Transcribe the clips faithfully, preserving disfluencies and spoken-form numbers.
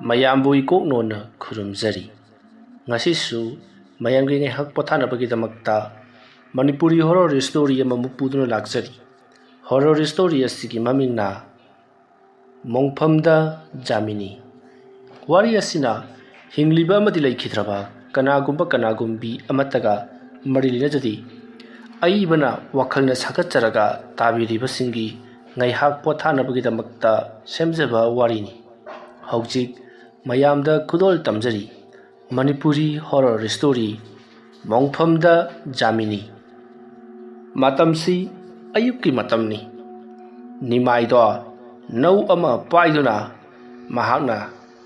ꯃꯌꯥꯝꯕꯨ ꯏꯀꯣꯛ ꯅꯣꯟꯅ ꯈꯨꯔꯨꯝꯖꯔꯤ꯫ ꯉꯁꯤꯁꯨ ꯃꯌꯥꯝꯒꯤ ꯉꯥꯏꯍꯥꯛ ꯄꯣꯊꯥꯅꯕꯒꯤꯗꯃꯛꯇ ꯃꯅꯤꯄꯨꯔꯤ ꯍꯣꯔꯣꯔ ꯁ꯭ꯇꯣꯔꯤ ꯑꯃꯃꯨꯛ ꯄꯨꯗꯨꯅ ꯂꯥꯛꯆꯔꯤ꯫ ꯍꯣꯔꯣꯔ ꯁ꯭ꯇꯣꯔꯤ ꯑꯁꯤꯒꯤ ꯃꯃꯤꯡꯅ ꯃꯣꯡꯐꯝꯗ ꯖꯥꯃꯤꯅꯤ꯫ ꯋꯥꯔꯤ ꯑꯁꯤꯅ ꯍꯤꯡꯂꯤꯕ ꯑꯃꯗꯤ ꯂꯩꯈꯤꯗ꯭ꯔꯕ ꯀꯅꯥꯒꯨꯝꯕ ꯀꯅꯥꯒꯨꯝꯕꯤ ꯑꯃꯠꯇꯒ ꯃꯔꯤ ꯂꯩꯅꯖꯗꯦ꯫ ꯑꯏꯕꯅ ꯋꯥꯈꯜꯅ ꯁꯥꯒꯠꯆꯔꯒ ꯇꯥꯕꯤꯔꯤꯕꯁꯤꯡꯒꯤ ꯉꯥꯏꯍꯥꯛ ꯄꯣꯊꯥꯅꯕꯒꯤꯗꯃꯛꯇ ꯁꯦꯝꯖꯕ ꯋꯥꯔꯤꯅꯤ꯫ ꯍꯧꯖꯤꯛ ꯃꯌꯥꯝꯗ ꯈꯨꯗꯣꯜ ꯇꯝꯖꯔꯤ꯫ ꯃꯅꯤꯄꯨꯔꯤ ꯍꯣꯔꯣꯔ ꯁ꯭ꯇꯣꯔꯤ ꯃꯣꯡꯐꯝꯗ ꯖꯥꯃꯤꯅꯤ꯫ ꯃꯇꯝꯁꯤ ꯑꯌꯨꯛꯀꯤ ꯃꯇꯝꯅꯤ꯫ ꯅꯤꯃꯥꯏꯗꯣ ꯅꯧ ꯑꯃ ꯄꯥꯏꯗꯨꯅ ꯃꯍꯥꯛꯅ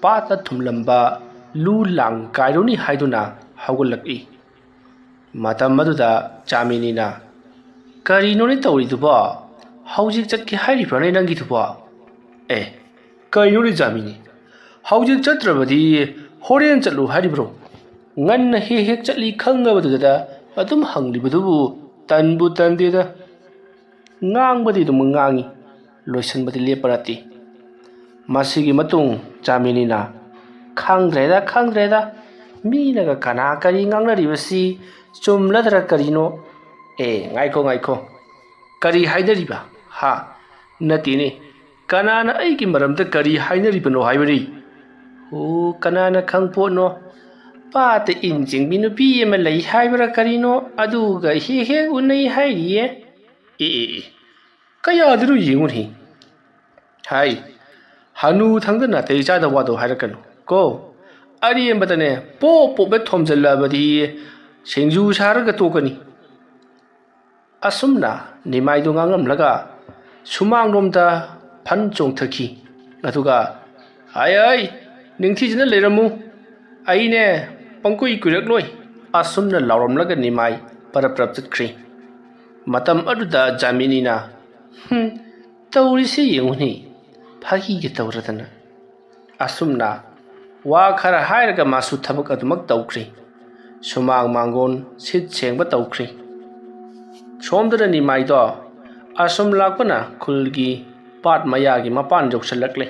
ꯄꯥꯠꯇ ꯊꯨꯝꯂꯝꯕ ꯂꯨ ꯂꯥꯡ ꯀꯥꯏꯔꯨꯅꯤ ꯍꯥꯏꯗꯨꯅ ꯍꯧꯒꯠꯂꯛꯏ꯫ ꯃꯇꯝ ꯑꯗꯨꯗ ꯖꯥꯃꯤꯅꯤꯅ, "ꯀꯔꯤꯅꯣꯅꯦ ꯇꯧꯔꯤꯗꯨꯕꯣ? ꯍꯧꯖꯤꯛ ꯆꯠꯀꯦ ꯍꯥꯏꯔꯤꯕ꯭ꯔꯥꯅꯦ ꯅꯪꯒꯤꯗꯨꯕꯣ?" "ꯑꯦ, ꯀꯩꯅꯣꯅꯦ ꯖꯥꯃꯤꯅꯤ? ꯍꯧꯖꯤꯛ ꯆꯠꯇ꯭ꯔꯕꯗꯤ ꯍꯣꯔꯦꯟ ꯆꯠꯂꯨ ꯍꯥꯏꯔꯤꯕ꯭ꯔꯣ? ꯉꯟꯅ ꯍꯦꯛ ꯍꯦꯛ ꯆꯠꯂꯤ ꯈꯪꯉꯕꯗꯨꯗ ꯑꯗꯨꯝ ꯍꯪꯂꯤꯕꯗꯨꯕꯨ ꯇꯟꯕꯨ ꯇꯟꯗꯦꯗ꯫" ꯉꯥꯡꯕꯗꯤ ꯑꯗꯨꯝ ꯉꯥꯡꯉꯤ, ꯂꯣꯏꯁꯤꯟꯕꯗꯤ ꯂꯦꯞꯄ ꯅꯠꯇꯦ꯫ ꯃꯁꯤꯒꯤ ꯃꯇꯨꯡ ꯖꯥꯃꯤꯅꯤꯅ, "ꯈꯪꯗ꯭ꯔꯦꯗ, ꯈꯪꯗ꯭ꯔꯦꯗ, ꯃꯤꯅꯒ ꯀꯅꯥ ꯀꯔꯤ ꯉꯥꯡꯅꯔꯤꯕꯁꯤ ꯆꯨꯝꯂꯗ꯭ꯔ ꯀꯔꯤꯅꯣ? ꯑꯦ, ꯉꯥꯏꯈꯣ, ꯉꯥꯏꯈꯣ, ꯀꯔꯤ ꯍꯥꯏꯅꯔꯤꯕ? ꯍꯥ? ꯅꯠꯇꯦꯅꯦ, ꯀꯅꯥꯅ ꯑꯩꯒꯤ ꯃꯔꯝꯗ ꯀꯔꯤ ꯍꯥꯏꯅꯔꯤꯕꯅꯣ ꯍꯥꯏꯕꯅꯤ?" "ꯑꯣ, ꯀꯅꯥꯅ ꯈꯪꯄꯣꯠꯅꯣ? ꯄꯥꯠꯇ ꯏꯟ ꯆꯤꯡꯕꯤ ꯅꯨꯄꯤ ꯑꯃ ꯂꯩ ꯍꯥꯏꯕ꯭ꯔꯥ ꯀꯔꯤꯅꯣ, ꯑꯗꯨꯒ ꯍꯦꯛ ꯍꯦꯛ ꯎꯅꯩ ꯍꯥꯏꯔꯤꯌꯦ꯫" "ꯑꯦ, ꯑꯦ, ꯑꯦ, ꯀꯌꯥꯗꯅꯣ ꯌꯦꯡꯉꯨꯅꯦ꯫" ꯍꯥꯏ, ꯍꯅꯨ ꯊꯪꯗ ꯅꯥꯇꯩ ꯆꯥꯗꯕ ꯋꯥꯗꯣ ꯍꯥꯏꯔꯛꯀꯅꯨ ꯀꯣ꯫ ꯑꯔꯦꯝꯕꯗꯅꯦ ꯄꯣꯞ ꯄꯣꯞꯅ ꯊꯣꯝꯖꯤꯜꯂꯕꯗꯤ ꯁꯤꯡꯖꯨ ꯁꯥꯔꯒ ꯇꯣꯛꯀꯅꯤ꯫ ꯑꯁꯨꯝꯅ ꯅꯤꯃꯥꯏꯗꯨ ꯉꯥꯡꯂꯝꯂꯒ ꯁꯨꯃꯥꯡꯂꯣꯝꯗ ꯐꯟ ꯆꯣꯡꯊꯈꯤ꯫ ꯑꯗꯨꯒ, "ꯍꯥꯏ, ꯍꯥꯏ, ꯅꯤꯡꯊꯤꯖꯅ ꯂꯩꯔꯝꯃꯨ, ꯑꯩꯅꯦ ꯄꯪꯀꯨꯏ ꯀꯨꯏꯔꯛꯂꯣꯏ," ꯑꯁꯨꯝꯅ ꯂꯥꯎꯔꯝꯂꯒ ꯅꯤꯃꯥꯏ ꯄꯔꯞ ꯄꯔꯞ ꯆꯠꯈ꯭ꯔꯤ꯫ ꯃꯇꯝ ꯑꯗꯨꯗ ꯖꯥꯃꯤꯅꯤꯅ, "ꯍꯨꯝ, ꯇꯧꯔꯤꯁꯤ ꯌꯦꯡꯉꯨꯅꯦ, ꯐꯥꯒꯤꯒ ꯇꯧꯔꯗꯅ꯫" ꯑꯁꯨꯝꯅ ꯋꯥ ꯈꯔ ꯍꯥꯏꯔꯒ ꯃꯥꯁꯨ ꯊꯕꯛ ꯑꯗꯨꯃꯛ ꯇꯧꯈ꯭ꯔꯤ꯫ ꯁꯨꯃꯥꯡ ꯃꯥꯡꯒꯣꯟ ꯁꯤꯠ ꯁꯦꯡꯕ ꯇꯧꯈ꯭ꯔꯤ꯫ ꯁꯣꯝꯗꯅ ꯅꯤꯃꯥꯏꯗꯣ ꯑꯁꯨꯝ ꯂꯥꯛꯄꯅ ꯈꯨꯜꯒꯤ ꯄꯥꯠ ꯃꯌꯥꯒꯤ ꯃꯄꯥꯟ ꯌꯧꯁꯤꯜꯂꯛꯂꯦ꯫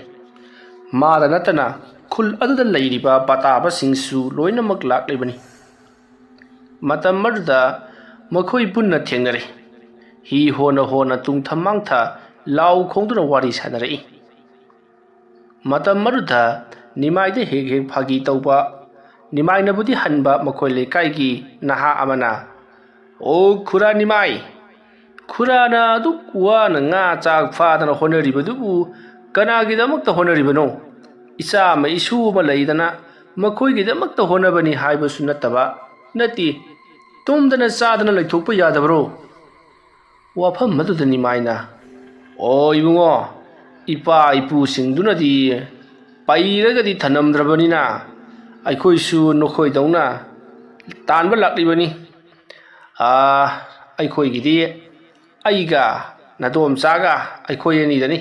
ꯃꯥꯗ ꯅꯠꯇꯅ ꯈꯨꯜ ꯑꯗꯨꯗ ꯂꯩꯔꯤꯕ ꯄꯇꯥꯕꯁꯤꯡꯁꯨ ꯂꯣꯏꯅꯃꯛ ꯂꯥꯛꯂꯤꯕꯅꯤ꯫ ꯃꯇꯝ ꯑꯗꯨꯗ ꯃꯈꯣꯏ ꯄꯨꯟꯅ ꯊꯦꯡꯅꯔꯦ꯫ ꯍꯤ ꯍꯣꯟꯅ ꯍꯣꯟꯅ ꯇꯨꯡꯊ ꯃꯥꯡꯊ ꯂꯥꯎ ꯈꯣꯡꯗꯨꯅ ꯋꯥꯔꯤ ꯁꯥꯟꯅꯔꯛꯏ꯫ ꯃꯇꯝ ꯑꯗꯨꯗ ꯅꯤꯃꯥꯏꯗ ꯍꯦꯛ ꯍꯦꯛ ꯐꯥꯒꯤ ꯇꯧꯕ, ꯅꯤꯃꯥꯏꯅꯕꯨꯗꯤ ꯍꯟꯕ ꯃꯈꯣꯏ ꯂꯩꯀꯥꯏꯒꯤ ꯅꯍꯥ ꯑꯃꯅ, "ꯑꯣ ꯈꯨꯔꯥ ꯅꯤꯃꯥꯏ, ꯈꯨꯔꯥꯅ ꯑꯗꯨꯛ ꯋꯥꯅ ꯉꯥ ꯆꯥꯛ ꯐꯥꯗꯅ ꯍꯣꯠꯅꯔꯤꯕꯗꯨꯕꯨ ꯀꯅꯥꯒꯤꯗꯃꯛꯇ ꯍꯣꯠꯅꯔꯤꯕꯅꯣ? ꯏꯆꯥ ꯑꯃ ꯏꯁꯨ ꯑꯃ ꯂꯩꯗꯅ ꯃꯈꯣꯏꯒꯤꯗꯃꯛꯇ ꯍꯣꯠꯅꯕꯅꯤ ꯍꯥꯏꯕꯁꯨ ꯅꯠꯇꯕ, ꯅꯠꯇꯦ, ꯇꯨꯝꯗꯅ ꯆꯥꯗꯅ ꯂꯩꯊꯣꯛꯄ ꯌꯥꯗꯕꯔꯣ?" ꯋꯥꯐꯝ ꯑꯗꯨꯗ ꯅꯤꯃꯥꯏꯅ, "ꯑꯣ ꯏꯕꯨꯡꯉꯣ, ꯏꯄꯥ ꯏꯄꯨꯁꯤꯡꯗꯨꯅꯗꯤ ꯄꯩꯔꯒꯗꯤ ꯊꯅꯝꯗ꯭ꯔꯕꯅꯤꯅ ꯑꯩꯈꯣꯏꯁꯨ ꯅꯈꯣꯏꯗꯧꯅ ꯇꯥꯟꯕ ꯂꯥꯛꯂꯤꯕꯅꯤ꯫ ꯑꯥ, ꯑꯩꯈꯣꯏꯒꯤꯗꯤ ꯑꯩꯒ ꯅꯗꯣꯝꯆꯥꯒ ꯑꯩꯈꯣꯏ ꯑꯅꯤꯗꯅꯤ꯫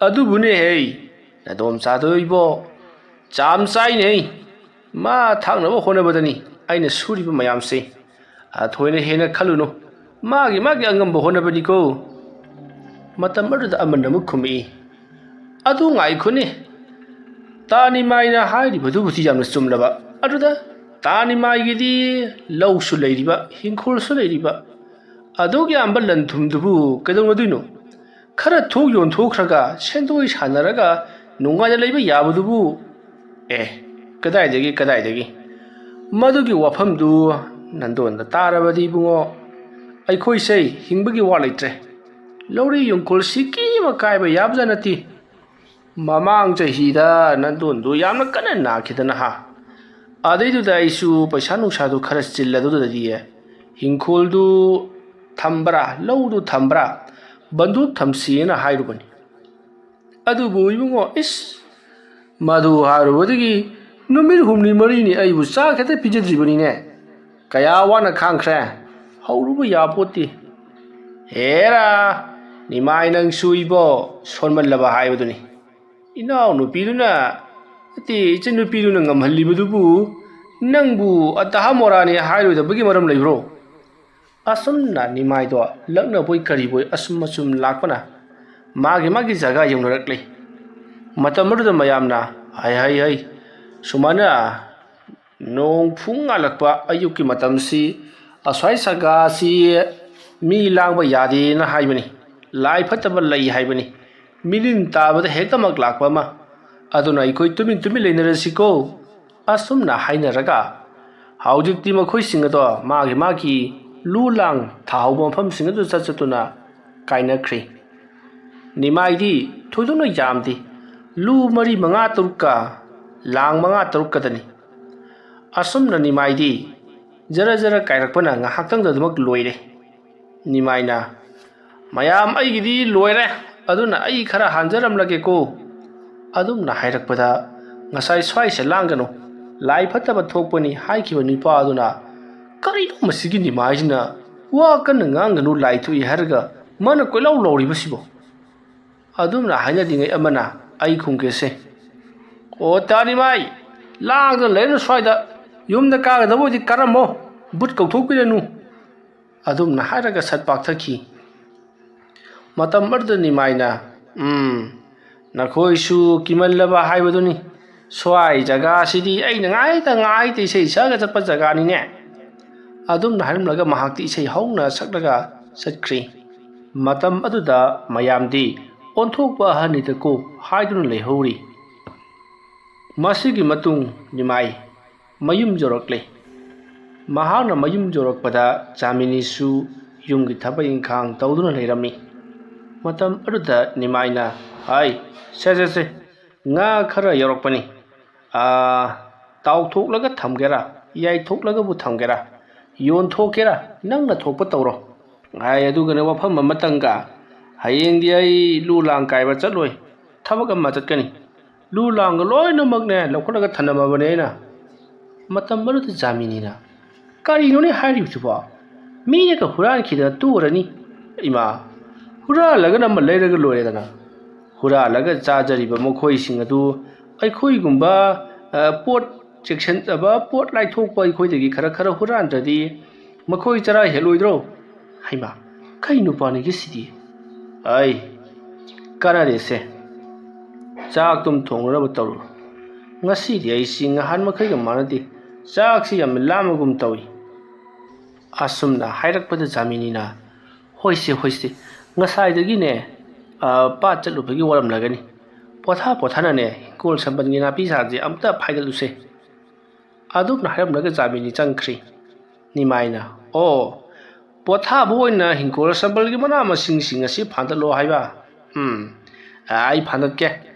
ꯑꯗꯨꯕꯨꯅꯦ ꯍꯦ, ꯅꯗꯣꯝꯆꯥꯗꯣ ꯏꯕꯣ, ꯆꯥꯝ ꯆꯥꯏꯅꯦ꯫ ꯃꯥ ꯊꯥꯛꯅꯕ ꯍꯣꯠꯅꯕꯗꯅꯤ ꯑꯩꯅ ꯁꯨꯔꯤꯕ ꯃꯌꯥꯝꯁꯦ꯫ ꯑꯊꯣꯏꯅ ꯍꯦꯟꯅ ꯈꯜꯂꯨꯅꯨ, ꯃꯥꯒꯤ ꯃꯥꯒꯤ ꯑꯉꯝꯕ ꯍꯣꯠꯅꯕꯅꯤꯀꯣ꯫" ꯃꯇꯝ ꯑꯗꯨꯗ ꯑꯃꯅ ꯑꯃꯨꯛ ꯈꯨꯝꯃꯛꯏ, "ꯑꯗꯨ ꯉꯥꯏꯈꯣꯅꯦ, ꯇꯥꯅꯤꯃꯥꯏꯅ ꯍꯥꯏꯔꯤꯕꯗꯨꯕꯨꯗꯤ ꯌꯥꯝꯅ ꯆꯨꯝꯂꯕ꯫ ꯑꯗꯨꯗ ꯇꯥꯅꯤꯃꯥꯏꯒꯤꯗꯤ ꯂꯧꯁꯨ ꯂꯩꯔꯤꯕ, ꯍꯤꯡꯈꯣꯜꯁꯨ ꯂꯩꯔꯤꯕ, ꯑꯗꯨꯛ ꯌꯥꯝꯕ ꯂꯟ ꯊꯨꯝꯗꯨꯕꯨ ꯀꯩꯗꯧꯅꯗꯣꯏꯅꯣ? ꯈꯔ ꯊꯣꯛ ꯌꯣꯟꯊꯣꯛꯈ꯭ꯔꯒ ꯁꯦꯟꯗꯣꯏ ꯁꯥꯟꯅꯔꯒ ꯅꯨꯡꯉꯥꯏꯅ ꯂꯩꯕ ꯌꯥꯕꯗꯨꯕꯨ꯫" "ꯑꯦ, ꯀꯗꯥꯏꯗꯒꯤ, ꯀꯗꯥꯏꯗꯒꯤ? ꯃꯗꯨꯒꯤ ꯋꯥꯐꯝꯗꯨ ꯅꯟꯗꯣꯟꯗ ꯇꯥꯔꯕꯗꯤ ꯏꯕꯨꯡꯉꯣ, ꯑꯩꯈꯣꯏꯁꯦ ꯍꯤꯡꯕꯒꯤ ꯋꯥ ꯂꯩꯇ꯭ꯔꯦ꯫ ꯂꯧꯔꯤ ꯌꯣꯡꯈꯣꯜ ꯁꯤꯀꯤ ꯑꯃ ꯀꯥꯏꯕ ꯌꯥꯕꯖꯥꯠ ꯅꯠꯇꯦ꯫ ꯃꯃꯥꯡ ꯆꯍꯤꯗ ꯅꯟꯗꯣꯟꯗꯨ ꯌꯥꯝꯅ ꯀꯟꯅ ꯅꯥꯈꯤꯗꯅ ꯍꯥ꯫ ꯑꯗꯩꯗꯨꯗ ꯑꯩꯁꯨ ꯄꯩꯁꯥ ꯅꯨꯡꯁꯥꯗꯨ ꯈꯔ ꯆꯤꯜꯂꯗꯨꯗꯗꯤ ꯍꯤꯡꯈꯣꯜꯗꯨ ꯊꯝꯕ꯭ꯔꯥ, ꯂꯧꯗꯨ ꯊꯝꯕ꯭ꯔꯥ, ꯕꯟꯗꯨꯞ ꯊꯝꯁꯤꯅ ꯍꯥꯏꯔꯨꯕꯅꯤ꯫ ꯑꯗꯨꯕꯨ ꯏꯕꯨꯡꯉꯣ, ꯏꯁ, ꯃꯗꯨ ꯍꯥꯏꯔꯨꯕꯗꯒꯤ ꯅꯨꯃꯤꯠ ꯍꯨꯝꯅꯤ ꯃꯔꯤꯅꯤ ꯑꯩꯕꯨ ꯆꯥꯛ ꯈꯤꯇ ꯄꯤꯖꯗ꯭ꯔꯤꯕꯅꯤꯅꯦ꯫ ꯀꯌꯥ ꯋꯥꯅ ꯈꯥꯡꯈ꯭ꯔꯦ, ꯍꯧꯔꯨꯕ ꯌꯥꯄꯣꯠꯇꯦ꯫ ꯍꯦꯔꯥ, ꯅꯤꯃꯥꯏ ꯅꯪꯁꯨ ꯏꯕꯣ, ꯁꯣꯟꯃꯜꯂꯕ ꯍꯥꯏꯕꯗꯨꯅꯤ꯫ ꯏꯅꯥꯎꯅꯨꯄꯤꯗꯨꯅ, ꯅꯠꯇꯦ, ꯏꯆꯟꯅꯨꯄꯤꯗꯨꯅ ꯉꯝꯍꯜꯂꯤꯕꯗꯨꯕꯨ ꯅꯪꯕꯨ ꯑꯇꯥꯍ ꯃꯣꯔꯥꯅꯤ ꯍꯥꯏꯔꯣꯏꯗꯕꯒꯤ ꯃꯔꯝ ꯂꯩꯕ꯭ꯔꯣ?" ꯑꯁꯨꯝꯅ ꯅꯤꯃꯥꯏꯗꯣ ꯂꯛꯅꯕꯣꯏ ꯀꯔꯤꯕꯣꯏ ꯑꯁꯨꯝ ꯑꯁꯨꯝ ꯂꯥꯛꯄꯅ ꯃꯥꯒꯤ ꯃꯥꯒꯤ ꯖꯒꯥ ꯌꯧꯅꯔꯛꯂꯤ꯫ ꯃꯇꯝ ꯑꯗꯨꯗ ꯃꯌꯥꯝꯅ ꯍꯩ ꯍꯩ ꯍꯩ, ꯁꯨꯃꯥꯏꯅ ꯅꯣꯡ ꯐꯨꯡ ꯉꯥꯜꯂꯛꯄ ꯑꯌꯨꯛꯀꯤ ꯃꯇꯝꯁꯤ, ꯑꯁ꯭ꯋꯥꯏ ꯖꯒꯥꯁꯤ ꯃꯤ ꯂꯥꯡꯕ ꯌꯥꯗꯦꯅ ꯍꯥꯏꯕꯅꯤ꯫ ꯂꯥꯏ ꯐꯠꯇꯕ ꯂꯩ ꯍꯥꯏꯕꯅꯤ꯫ ꯃꯤꯅꯤꯟ ꯇꯥꯕꯗ ꯍꯦꯛꯇꯃꯛ ꯂꯥꯛꯄ ꯑꯃ꯫ ꯑꯗꯨꯅ ꯑꯩꯈꯣꯏ ꯇꯨꯃꯤꯟ ꯇꯨꯃꯤꯟ ꯂꯩꯅꯔꯁꯤꯀꯣ꯫ ꯑꯁꯨꯝꯅ ꯍꯥꯏꯅꯔꯒ ꯍꯧꯖꯤꯛꯇꯤ ꯃꯈꯣꯏꯁꯤꯡ ꯑꯗꯣ ꯃꯥꯒꯤ ꯃꯥꯒꯤ ꯂꯨ ꯂꯥꯡ ꯊꯥꯍꯧꯕ ꯃꯐꯝꯁꯤꯡ ꯑꯗꯨ ꯆꯠ ꯆꯠꯇꯨꯅ ꯀꯥꯏꯅꯈ꯭ꯔꯤ꯫ ꯅꯤꯃꯥꯏꯗꯤ ꯊꯣꯏꯗꯣꯛꯅ ꯌꯥꯝꯗꯦ, ꯂꯨ ꯃꯔꯤ ꯃꯉꯥ ꯇꯔꯨꯛꯀ, ꯂꯥꯡ ꯃꯉꯥ ꯇꯔꯨꯛꯀꯗꯅꯤ꯫ ꯑꯁꯨꯝꯅ ꯅꯤꯃꯥꯏꯗꯤ ꯖꯔ ꯖꯔ ꯀꯥꯏꯔꯛꯄꯅ ꯉꯥꯏꯍꯥꯛꯇꯪꯗ ꯑꯗꯨꯃꯛ ꯂꯣꯏꯔꯦ꯫ ꯅꯤꯃꯥꯏꯅ, "ꯃꯌꯥꯝ, ꯑꯩꯒꯤꯗꯤ ꯂꯣꯏꯔꯦ, ꯑꯗꯨꯅ ꯑꯩ ꯈꯔ ꯍꯥꯟꯖꯔꯝꯂꯒꯦꯀꯣ"꯫ ꯑꯗꯨꯝꯅ ꯍꯥꯏꯔꯛꯄꯗ, ꯉꯁꯥꯏ "ꯁ꯭ꯋꯥꯏꯁꯦ ꯂꯥꯡꯒꯅꯨ, ꯂꯥꯏ ꯐꯠꯇꯕ ꯊꯣꯛꯄꯅꯤ" ꯍꯥꯏꯈꯤꯕ ꯅꯨꯄꯥ ꯑꯗꯨꯅ, "ꯀꯔꯤꯅꯣ ꯃꯁꯤꯒꯤ ꯅꯤꯃꯥꯏꯁꯤꯅ? ꯋꯥ ꯀꯟꯅ ꯉꯥꯡꯒꯅꯨ, ꯂꯥꯏ ꯊꯣꯛꯏ ꯍꯥꯏꯔꯒ ꯃꯥꯅ ꯀꯣꯏꯂꯥꯎ ꯂꯥꯎꯔꯤꯕꯁꯤꯕꯣ?" ꯑꯗꯨꯝꯅ ꯍꯥꯏꯅꯔꯤꯉꯩ ꯑꯃꯅ, "ꯑꯩ ꯈꯨꯝꯒꯦꯁꯦ꯫ ꯑꯣ ꯇꯥ ꯅꯤꯃꯥꯏ, ꯂꯥꯡꯗꯅ ꯂꯩꯔꯅꯨ ꯁ꯭ꯋꯥꯏꯗ꯫ ꯌꯨꯝꯗ ꯀꯥꯒꯗꯕ ꯑꯣꯏꯗꯤ ꯀꯥꯔꯝꯃꯣ, ꯕꯨꯠ ꯀꯧꯊꯣꯛꯄꯤꯔꯅꯨ"꯫ ꯑꯗꯨꯝꯅ ꯍꯥꯏꯔꯒ ꯁꯠ ꯄꯥꯛꯊꯈꯤ꯫ ꯃꯇꯝ ꯑꯗꯨꯗ ꯅꯤꯃꯥꯏꯅ, "ꯎꯝ, ꯅꯈꯣꯏꯁꯨ ꯀꯤꯃꯜꯂꯕ ꯍꯥꯏꯕꯗꯨꯅꯤ꯫ ꯁ꯭ꯋꯥꯏ ꯖꯒꯥꯁꯤꯗꯤ ꯑꯩꯅ ꯉꯥꯏꯇ ꯉꯥꯏꯇ ꯏꯁꯩ ꯁꯛꯑꯒ ꯆꯠꯄ ꯖꯒꯥꯅꯤꯅꯦ"꯫ ꯑꯗꯨꯝꯅ ꯍꯥꯏꯔꯝꯂꯒ ꯃꯍꯥꯛꯇꯤ ꯏꯁꯩ ꯍꯧꯅ ꯁꯛꯂꯒ ꯆꯠꯈ꯭ꯔꯤ꯫ ꯃꯇꯝ ꯑꯗꯨꯗ ꯃꯌꯥꯝꯗꯤ "ꯑꯣꯟꯊꯣꯛꯄ ꯑꯍꯟꯅꯤꯗꯀꯣ" ꯍꯥꯏꯗꯨꯅ ꯂꯩꯍꯧꯔꯤ꯫ ꯃꯁꯤꯒꯤ ꯃꯇꯨꯡ ꯅꯤꯃꯥꯏ ꯃꯌꯨꯝ ꯌꯧꯔꯛꯂꯦ꯫ ꯃꯍꯥꯛꯅ ꯃꯌꯨꯝ ꯌꯧꯔꯛꯄꯗ ꯆꯥꯃꯤꯅꯤꯁꯨ ꯌꯨꯝꯒꯤ ꯊꯕꯛ ꯏꯪꯈꯥꯡ ꯇꯧꯗꯨꯅ ꯂꯩꯔꯝꯃꯤ꯫ ꯃꯇꯝ ꯑꯗꯨꯗ ꯅꯤꯃꯥꯏꯅ, "ꯍꯥꯏ, ꯁꯦ, ꯁꯦ, ꯁꯦ, ꯉꯥ ꯈꯔ ꯌꯧꯔꯛꯄꯅꯤ꯫ ꯑꯥ, ꯇꯥꯎꯊꯣꯛꯂꯒ ꯊꯝꯒꯦꯔꯥ, ꯌꯥꯏꯊꯣꯛꯂꯒꯕꯨ ꯊꯝꯒꯦꯔꯥ, ꯌꯣꯟꯊꯣꯛꯀꯦꯔꯥ, ꯅꯪꯅ ꯊꯣꯛꯄ ꯇꯧꯔꯣ꯫ ꯍꯥꯏ, ꯑꯗꯨꯒꯅꯦ ꯋꯥꯐꯝ ꯑꯃꯇꯪꯒ, ꯍꯌꯦꯡꯗꯤ ꯑꯩ ꯂꯨ ꯂꯥꯡ ꯀꯥꯏꯕ ꯆꯠꯂꯣꯏ, ꯊꯕꯛ ꯑꯃ ꯆꯠꯀꯅꯤ꯫ ꯂꯨ ꯂꯥꯡꯒ ꯂꯣꯏꯅꯃꯛꯅꯦ ꯂꯧꯈꯠꯂꯒ ꯊꯅꯝꯃꯕꯅꯦ ꯑꯩꯅ"꯫ ꯃꯇꯝ ꯑꯗꯨꯗ ꯖꯥꯃꯤꯅꯤꯅ, "ꯀꯔꯤꯅꯣꯅꯦ ꯍꯥꯏꯔꯤꯕꯁꯤꯕꯣ? ꯃꯤꯅꯒ ꯍꯨꯔꯥꯟꯈꯤꯗꯅ ꯇꯣꯛꯑꯔꯅꯤ꯫ ꯏꯃꯥ, ꯍꯨꯔꯥꯜꯂꯒꯅ ꯑꯃ ꯂꯩꯔꯒ ꯂꯣꯏꯔꯦꯗꯅ꯫ ꯍꯨꯔꯥꯜꯂꯒ ꯆꯥꯖꯔꯤꯕ ꯃꯈꯣꯏꯁꯤꯡ ꯑꯗꯨ ꯑꯩꯈꯣꯏꯒꯨꯝꯕ, ꯑ, ꯄꯣꯠ ꯆꯦꯛꯁꯤꯟꯖꯕ, ꯄꯣꯠ ꯂꯥꯏꯊꯣꯛꯄ ꯑꯩꯈꯣꯏꯗꯒꯤ ꯈꯔ ꯈꯔ ꯍꯨꯔꯥꯟꯗ꯭ꯔꯗꯤ ꯃꯈꯣꯏ ꯆꯔꯥ ꯍꯦꯜꯂꯣꯏꯗ꯭ꯔꯣ?" ꯍꯩꯃꯥ, ꯀꯩ ꯅꯨꯄꯥꯅꯤꯒꯦ ꯁꯤꯗꯤ? ꯑꯩ, ꯀꯥꯟꯅꯗꯦꯁꯦ꯫ ꯆꯥꯛꯇꯨꯝ ꯊꯣꯡꯅꯅꯕ ꯇꯧꯔꯨ꯫ "ꯉꯁꯤꯗꯤ ꯑꯩꯁꯤ ꯉꯍꯥꯟ ꯃꯈꯩꯒ ꯃꯥꯟꯅꯗꯦ꯫ ꯆꯥꯛꯁꯤ ꯌꯥꯝꯅ ꯂꯥꯝꯃꯒꯨꯝ ꯇꯧꯏ꯫" ꯑꯁꯨꯝꯅ ꯍꯥꯏꯔꯛꯄꯗ ꯖꯥꯃꯤꯅꯤꯅ, "ꯍꯣꯏꯁꯦ, ꯍꯣꯏꯁꯦ, ꯉꯁꯥꯏꯗꯒꯤꯅꯦ, ꯑ, ꯄꯥꯠ ꯆꯠꯂꯨꯕꯒꯤ ꯋꯥꯔꯝꯂꯒꯅꯤ꯫ ꯄꯣꯊꯥ ꯄꯣꯊꯥꯅꯅꯦ ꯍꯤꯡꯒꯣꯜ ꯁꯝꯕꯜꯒꯤ ꯅꯥꯄꯤ ꯆꯥꯡꯁꯦ ꯑꯝꯇ ꯐꯥꯏꯒꯠꯂꯨꯁꯦ꯫" ꯑꯗꯨꯝꯅ ꯍꯥꯏꯔꯝꯂꯒ ꯖꯥꯃꯤꯅꯤ ꯆꯪꯈ꯭ꯔꯤ꯫ ꯅꯤꯃꯥꯏꯅ, "ꯑꯣ, ꯄꯣꯊꯥꯕ ꯑꯣꯏꯅ ꯍꯤꯡꯒꯣꯜ ꯁꯝꯕꯜꯒꯤ ꯃꯅꯥ ꯃꯁꯤꯡꯁꯤꯡ ꯑꯁꯤ ꯐꯥꯟꯗꯠꯂꯣ ꯍꯥꯏꯕ? ꯎꯝ, ꯑꯩ ꯐꯥꯟꯗꯠꯀꯦ,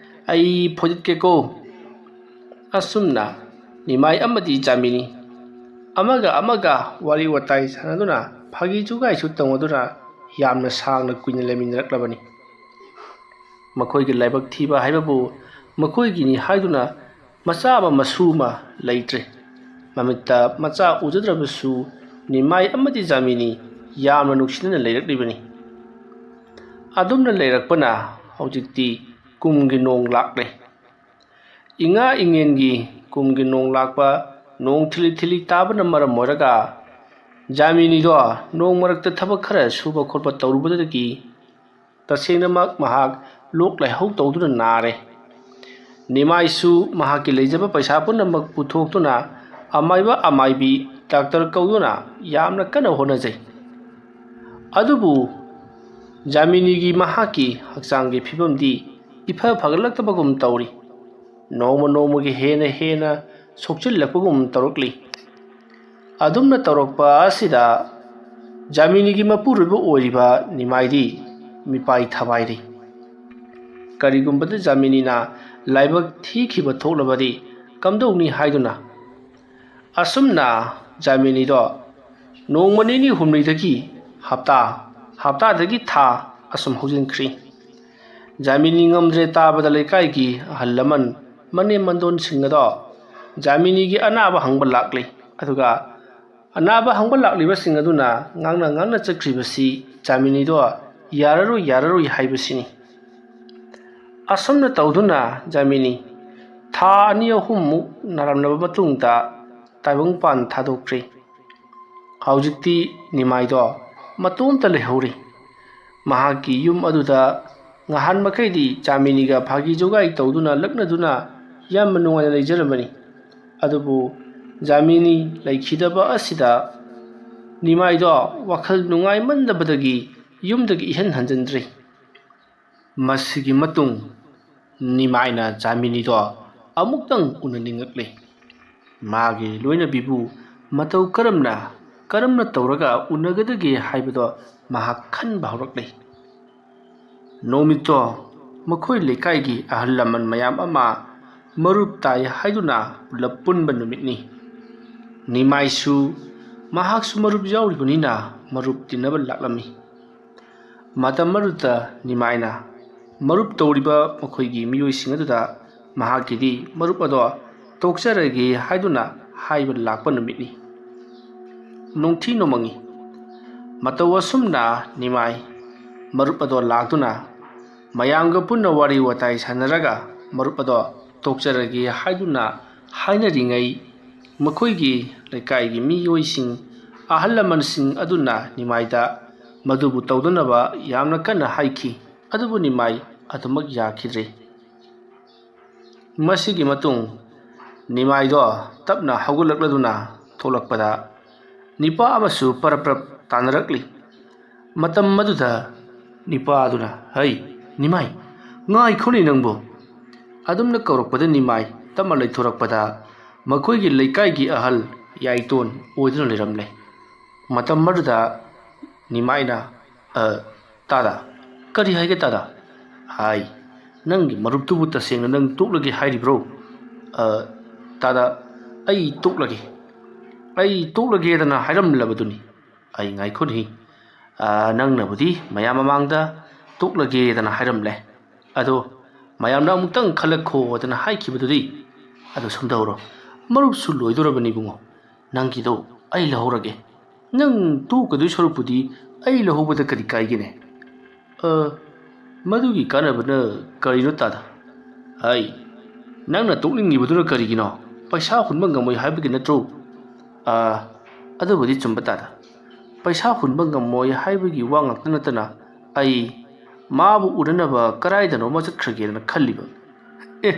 ꯑꯩ ꯐꯣꯏꯗꯠꯀꯦꯀꯣ꯫" ꯑꯁꯨꯝꯅ ꯅꯤꯃꯥꯏ ꯑꯃꯗꯤ ꯖꯥꯃꯤꯅꯤ ꯑꯃꯒ ꯑꯃꯒ ꯋꯥꯔꯤ ꯋꯥꯇꯥꯏ ꯁꯥꯟꯅꯗꯨꯅ, ꯐꯥꯒꯤ ꯖꯨꯒꯥꯏꯁꯨ ꯇꯧꯅꯗꯨꯅ ꯌꯥꯝꯅ ꯁꯥꯡꯅ ꯀꯨꯏꯅ ꯂꯩꯃꯤꯟꯅꯔꯛꯂꯕꯅꯤ꯫ ꯃꯈꯣꯏꯒꯤ ꯂꯥꯏꯕꯛ ꯊꯤꯕ ꯍꯥꯏꯕꯕꯨ ꯃꯈꯣꯏꯒꯤꯅꯤ ꯍꯥꯏꯗꯨꯅ ꯃꯆꯥ ꯑꯃ ꯃꯁꯨ ꯑꯃ ꯂꯩꯇ꯭ꯔꯦ꯫ ꯃꯃꯤꯠꯇ ꯃꯆꯥ ꯎꯖꯗ꯭ꯔꯕꯁꯨ ꯅꯤꯃꯥꯏ ꯑꯃꯗꯤ ꯖꯥꯃꯤꯅꯤ ꯌꯥꯝꯅ ꯅꯨꯡꯁꯤꯅꯅ ꯂꯩꯔꯛꯂꯤꯕꯅꯤ꯫ ꯑꯗꯨꯝꯅ ꯂꯩꯔꯛꯄꯅ ꯍꯧꯖꯤꯛꯇꯤ ꯀꯨꯝꯒꯤ ꯅꯣꯡ ꯂꯥꯛꯂꯦ꯫ ꯏꯉꯥ ꯏꯉꯦꯟꯒꯤ ꯀꯨꯝꯒꯤ ꯅꯣꯡ ꯂꯥꯛꯄ, ꯅꯣꯡ ꯊꯤꯂꯤ ꯊꯤꯂꯤ ꯇꯥꯕꯅ ꯃꯔꯝ ꯑꯣꯏꯔꯒ ꯖꯥꯃꯤꯅꯤꯗꯣ ꯅꯣꯡ ꯃꯔꯛꯇ ꯊꯕꯛ ꯈꯔ ꯁꯨꯕ ꯈꯣꯠꯄ ꯇꯧꯔꯨꯕꯗꯒꯤ ꯇꯁꯦꯡꯅꯃꯛ ꯃꯍꯥꯛ ꯂꯣꯛ ꯂꯥꯏꯍꯧ ꯇꯧꯗꯨꯅ ꯅꯥꯔꯦ꯫ ꯅꯤꯃꯥꯏꯁꯨ ꯃꯍꯥꯛꯀꯤ ꯂꯩꯖꯕ ꯄꯩꯁꯥ ꯄꯨꯝꯅꯃꯛ ꯄꯨꯊꯣꯛꯇꯨꯅ ꯑꯃꯥꯏꯕ ꯑꯃꯥꯏꯕꯤ ꯗꯥꯛꯇꯔ ꯀꯧꯗꯨꯅ ꯌꯥꯝꯅ ꯀꯟꯅ ꯍꯣꯠꯅꯖꯩ꯫ ꯑꯗꯨꯕꯨ ꯖꯥꯃꯤꯅꯤꯒꯤ ꯃꯍꯥꯛꯀꯤ ꯍꯛꯆꯥꯡꯒꯤ ꯐꯤꯕꯝꯗꯤ ꯏꯐ ꯐꯒꯠꯂꯛꯇꯕꯒꯨꯝ ꯇꯧꯔꯤ꯫ ꯅꯣꯡꯃ ꯅꯣꯡꯃꯒꯤ ꯍꯦꯟꯅ ꯍꯦꯟꯅ ꯁꯣꯛꯆꯤꯜꯂꯛꯄꯒꯨꯝ ꯇꯧꯔꯛꯂꯤ꯫ ꯑꯗꯨꯝꯅ ꯇꯧꯔꯛꯄ ꯑꯁꯤꯗ ꯖꯥꯃꯤꯅꯤꯒꯤ ꯃꯄꯨꯔꯣꯏꯕ ꯑꯣꯏꯔꯤꯕ ꯅꯤꯃꯥꯏꯗꯤ ꯃꯤꯄꯥꯏ ꯊꯕꯥꯏꯔꯤ꯫ ꯀꯔꯤꯒꯨꯝꯕꯗ ꯖꯥꯃꯤꯅꯤꯅ ꯂꯥꯏꯕꯛ ꯊꯤꯈꯤꯕ ꯊꯣꯛꯂꯕꯗꯤ ꯀꯝꯗꯧꯅꯤ ꯍꯥꯏꯗꯨꯅ꯫ ꯑꯁꯨꯝꯅ ꯖꯥꯃꯤꯅꯤꯗꯣ ꯅꯣꯡꯃ ꯅꯤꯅꯤ ꯍꯨꯝꯅꯤꯗꯒꯤ ꯍꯞꯇꯥ, ꯍꯞꯇꯥꯗꯒꯤ ꯊꯥ ꯑꯁꯨꯝ ꯍꯧꯖꯤꯟꯈ꯭ꯔꯤ꯫ ꯖꯥꯃꯤꯅꯤ ꯉꯝꯗ꯭ꯔꯦ ꯇꯥꯕꯗ ꯂꯩꯀꯥꯏꯒꯤ ꯑꯍꯜ ꯂꯃꯟ, ꯃꯅꯦꯝ ꯃꯟꯗꯣꯟꯁꯤꯡ ꯑꯗꯣ ꯖꯥꯃꯤꯅꯤꯒꯤ ꯑꯅꯥꯕ ꯍꯪꯕ ꯂꯥꯛꯂꯤ꯫ ꯑꯗꯨꯒ ꯑꯅꯥꯕ ꯍꯪꯕ ꯂꯥꯛꯂꯤꯕꯁꯤꯡ ꯑꯗꯨꯅ ꯉꯥꯡꯅ ꯉꯥꯡꯅ ꯆꯠꯈ꯭ꯔꯤꯕꯁꯤ ꯖꯥꯃꯤꯅꯤꯗꯣ ꯌꯥꯔꯔꯣꯏ, ꯌꯥꯔꯔꯣꯏ ꯍꯥꯏꯕꯁꯤꯅꯤ꯫ ꯑꯁꯨꯝꯅ ꯇꯧꯗꯨꯅ ꯖꯥꯃꯤꯅꯤ ꯊꯥ ꯑꯅꯤ ꯑꯍꯨꯝꯃꯨꯛ ꯅꯥꯔꯝꯂꯕ ꯃꯇꯨꯡꯗ ꯇꯥꯏꯕꯪꯄꯥꯟ ꯊꯥꯗꯣꯛꯈ꯭ꯔꯤ꯫ ꯍꯧꯖꯤꯛꯇꯤ ꯅꯤꯃꯥꯏꯗꯣ ꯃꯇꯣꯝꯇ ꯂꯩꯍꯧꯔꯤ꯫ ꯃꯍꯥꯛꯀꯤ ꯌꯨꯝ ꯑꯗꯨꯗ ꯉꯍꯥꯟ ꯃꯈꯩꯗꯤ ꯖꯥꯃꯤꯅꯤꯒ ꯐꯥꯒꯤ ꯖꯣꯒꯥꯏ ꯇꯧꯗꯨꯅ ꯂꯛꯅꯗꯨꯅ ꯌꯥꯝꯅ ꯅꯨꯡꯉꯥꯏꯅ ꯂꯩꯖꯔꯝꯕꯅꯤ꯫ ꯑꯗꯨꯕꯨ ꯖꯥꯃꯤꯅꯤ ꯂꯩꯈꯤꯗꯕ ꯑꯁꯤꯗ ꯅꯤꯃꯥꯏꯗꯣ ꯋꯥꯈꯜ ꯅꯨꯡꯉꯥꯏꯃꯟꯗꯕꯗꯒꯤ ꯌꯨꯝꯗꯒꯤ ꯏꯍꯟ ꯍꯟꯖꯤꯟꯗ꯭ꯔꯦ꯫ ꯃꯁꯤꯒꯤ ꯃꯇꯨꯡ ꯅꯤꯃꯥꯏꯅ ꯖꯥꯃꯤꯅꯤꯗꯣ ꯑꯃꯨꯛꯇꯪ ꯎꯅꯅꯤꯡꯉꯛꯂꯦ꯫ ꯃꯥꯒꯤ ꯂꯣꯏꯅꯕꯤꯕꯨ ꯃꯇꯧ ꯀꯔꯝꯅ, ꯀꯔꯝꯅ ꯇꯧꯔꯒ ꯎꯅꯒꯗꯒꯦ ꯍꯥꯏꯕꯗꯣ ꯃꯍꯥꯛ ꯈꯟꯕ ꯍꯧꯔꯛꯂꯦ꯫ ꯅꯨꯃꯤꯠꯇꯣ ꯃꯈꯣꯏ ꯂꯩꯀꯥꯏꯒꯤ ꯑꯍꯜ ꯂꯃꯟ ꯃꯌꯥꯝ ꯑꯃ ꯃꯔꯨꯞ ꯇꯥꯏ ꯍꯥꯏꯗꯨꯅ ꯄꯨꯂꯞ ꯄꯨꯟꯕ ꯅꯨꯃꯤꯠꯅꯤ꯫ ꯅꯤꯃꯥꯏꯁꯨ ꯃꯍꯥꯛꯁꯨ ꯃꯔꯨꯞ ꯌꯥꯎꯔꯤꯕꯅꯤꯅ ꯃꯔꯨꯞ ꯇꯤꯟꯅꯕ ꯂꯥꯛꯂꯝꯃꯤ꯫ ꯃꯇꯝ ꯑꯗꯨꯗ ꯅꯤꯃꯥꯏꯅ ꯃꯔꯨꯞ ꯇꯧꯔꯤꯕ ꯃꯈꯣꯏꯒꯤ ꯃꯤꯑꯣꯏꯁꯤꯡ ꯑꯗꯨꯗ ꯃꯍꯥꯛꯀꯤꯗꯤ ꯃꯔꯨꯞ ꯑꯗꯣ ꯇꯣꯛꯆꯔꯒꯦ ꯍꯥꯏꯗꯨꯅ ꯍꯥꯏꯕ ꯂꯥꯛꯄ ꯅꯨꯃꯤꯠꯅꯤ꯫ ꯅꯨꯡꯊꯤ ꯅꯣꯡꯃꯪꯉꯤ꯫ ꯃꯇꯧ ꯑꯁꯨꯝꯅ ꯅꯤꯃꯥꯏ ꯃꯔꯨꯞ ꯑꯗꯣ ꯂꯥꯛꯇꯨꯅ ꯃꯌꯥꯝꯒ ꯄꯨꯟꯅ ꯋꯥꯔꯤ ꯋꯥꯇꯥꯏ ꯁꯥꯟꯅꯔꯒ ꯃꯔꯨꯞ ꯑꯗꯣ ꯇꯣꯛꯆꯔꯒꯦ ꯍꯥꯏꯗꯨꯅ ꯍꯥꯏꯅꯔꯤꯉꯩ, ꯃꯈꯣꯏꯒꯤ ꯂꯩꯀꯥꯏꯒꯤ ꯃꯤꯑꯣꯏꯁꯤꯡ, ꯑꯍꯜ ꯂꯃꯟꯁꯤꯡ ꯑꯗꯨꯅ ꯅꯤꯃꯥꯏꯗ ꯃꯗꯨꯕꯨ ꯇꯧꯗꯅꯕ ꯌꯥꯝꯅ ꯀꯟꯅ ꯍꯥꯏꯈꯤ꯫ ꯑꯗꯨꯕꯨ ꯅꯤꯃꯥꯏ ꯑꯗꯨꯃꯛ ꯌꯥꯈꯤꯗ꯭ꯔꯦ꯫ ꯃꯁꯤꯒꯤ ꯃꯇꯨꯡ ꯅꯤꯃꯥꯏꯗꯣ ꯇꯞꯅ ꯍꯧꯒꯠꯂꯛꯂꯗꯨꯅ ꯊꯣꯛꯂꯛꯄꯗ ꯅꯤꯄꯥ ꯑꯃꯁꯨ ꯄꯔꯞ ꯄꯔꯞ ꯇꯥꯟꯅꯔꯛꯂꯤ꯫ ꯃꯇꯝ ꯑꯗꯨꯗ ꯅꯤꯄꯥ ꯑꯗꯨꯅ, "ꯍꯩ, ꯅꯤꯃꯥꯏ, ꯉꯥꯏꯈꯣꯅꯦ ꯅꯪꯕꯨ!" ꯑꯗꯨꯝꯅ ꯀꯧꯔꯛꯄꯗ ꯅꯤꯃꯥꯏ ꯇꯞꯅ ꯂꯩꯊꯣꯔꯛꯄꯗ ꯃꯈꯣꯏꯒꯤ ꯂꯩꯀꯥꯏꯒꯤ ꯑꯍꯜ ꯌꯥꯏꯇꯣꯟ ꯑꯣꯏꯗꯨꯅ ꯂꯩꯔꯝꯂꯦ꯫ ꯃꯇꯝ ꯑꯗꯨꯗ ꯅꯤꯃꯥꯏꯅ, "ꯑ, ꯇꯥꯗ, ꯀꯔꯤ ꯍꯥꯏꯒꯦ ꯇꯥꯗ?" "ꯍꯥꯏ, ꯅꯪꯒꯤ ꯃꯔꯨꯞꯇꯨꯕꯨ ꯇꯁꯦꯡꯅ ꯅꯪ ꯇꯣꯛꯂꯒꯦ ꯍꯥꯏꯔꯤꯕ꯭ꯔꯣ?" "ꯑ, ꯇꯥꯗ, ꯑꯩ ꯇꯣꯛꯂꯒꯦ, ꯑꯩ ꯇꯣꯛꯂꯒꯦꯗꯅ ꯍꯥꯏꯔꯝꯂꯕꯗꯨꯅꯤ꯫ ꯑꯩ ꯉꯥꯏꯈꯣꯅꯤ, ꯑ, ꯅꯪꯅꯕꯨꯗꯤ ꯃꯌꯥꯝ ꯃꯃꯥꯡꯗ ꯇꯣꯛꯂꯒꯦꯗꯅ ꯍꯥꯏꯔꯝꯂꯦ, ꯑꯗꯣ ꯃꯌꯥꯝꯅ ꯑꯃꯨꯛꯇꯪ ꯈꯜꯂꯛꯈꯣꯗꯅ ꯍꯥꯏꯈꯤꯕꯗꯨꯗꯤ꯫ ꯑꯗꯣ ꯁꯨꯝ ꯇꯧꯔꯣ, ꯃꯔꯨꯞꯁꯨ ꯂꯣꯏꯗꯣꯔꯕꯅꯤ ꯏꯕꯨꯡꯉꯣ, ꯅꯪꯒꯤꯗꯣ ꯑꯩ ꯂꯧꯍꯧꯔꯒꯦ꯫ ꯅꯪ ꯇꯣꯛꯀꯗꯣꯏ ꯁꯔꯨꯛꯄꯨꯗꯤ ꯑꯩ ꯂꯧꯍꯧꯕꯗ ꯀꯔꯤ ꯀꯥꯏꯒꯦꯅꯦ?" "ꯑ, ꯃꯗꯨꯒꯤ ꯀꯥꯟꯅꯕꯅ ꯀꯔꯤꯅꯣ ꯇꯥꯗ?" "ꯍꯥꯏ, ꯅꯪꯅ ꯇꯣꯛꯅꯤꯡꯉꯤꯕꯗꯨꯅ ꯀꯔꯤꯒꯤꯅꯣ? ꯄꯩꯁꯥ ꯍꯨꯟꯕ ꯉꯝꯃꯣꯏ ꯍꯥꯏꯕꯒꯤ ꯅꯠꯇ꯭ꯔꯣ?" "ꯑ, ꯑꯗꯨꯕꯨꯗꯤ ꯆꯨꯝꯕ ꯇꯥꯗ꯫ ꯄꯩꯁꯥ ꯍꯨꯟꯕ ꯉꯝꯃꯣꯏ ꯍꯥꯏꯕꯒꯤ ꯋꯥ ꯉꯥꯛꯇ ꯅꯠꯇꯅ ꯑꯩ ꯃꯥꯕꯨ ꯎꯅꯅꯕ ꯀꯗꯥꯏꯗꯅꯣꯃ ꯆꯠꯈ꯭ꯔꯒꯦꯅ ꯈꯜꯂꯤꯕ꯫" "ꯑꯦ,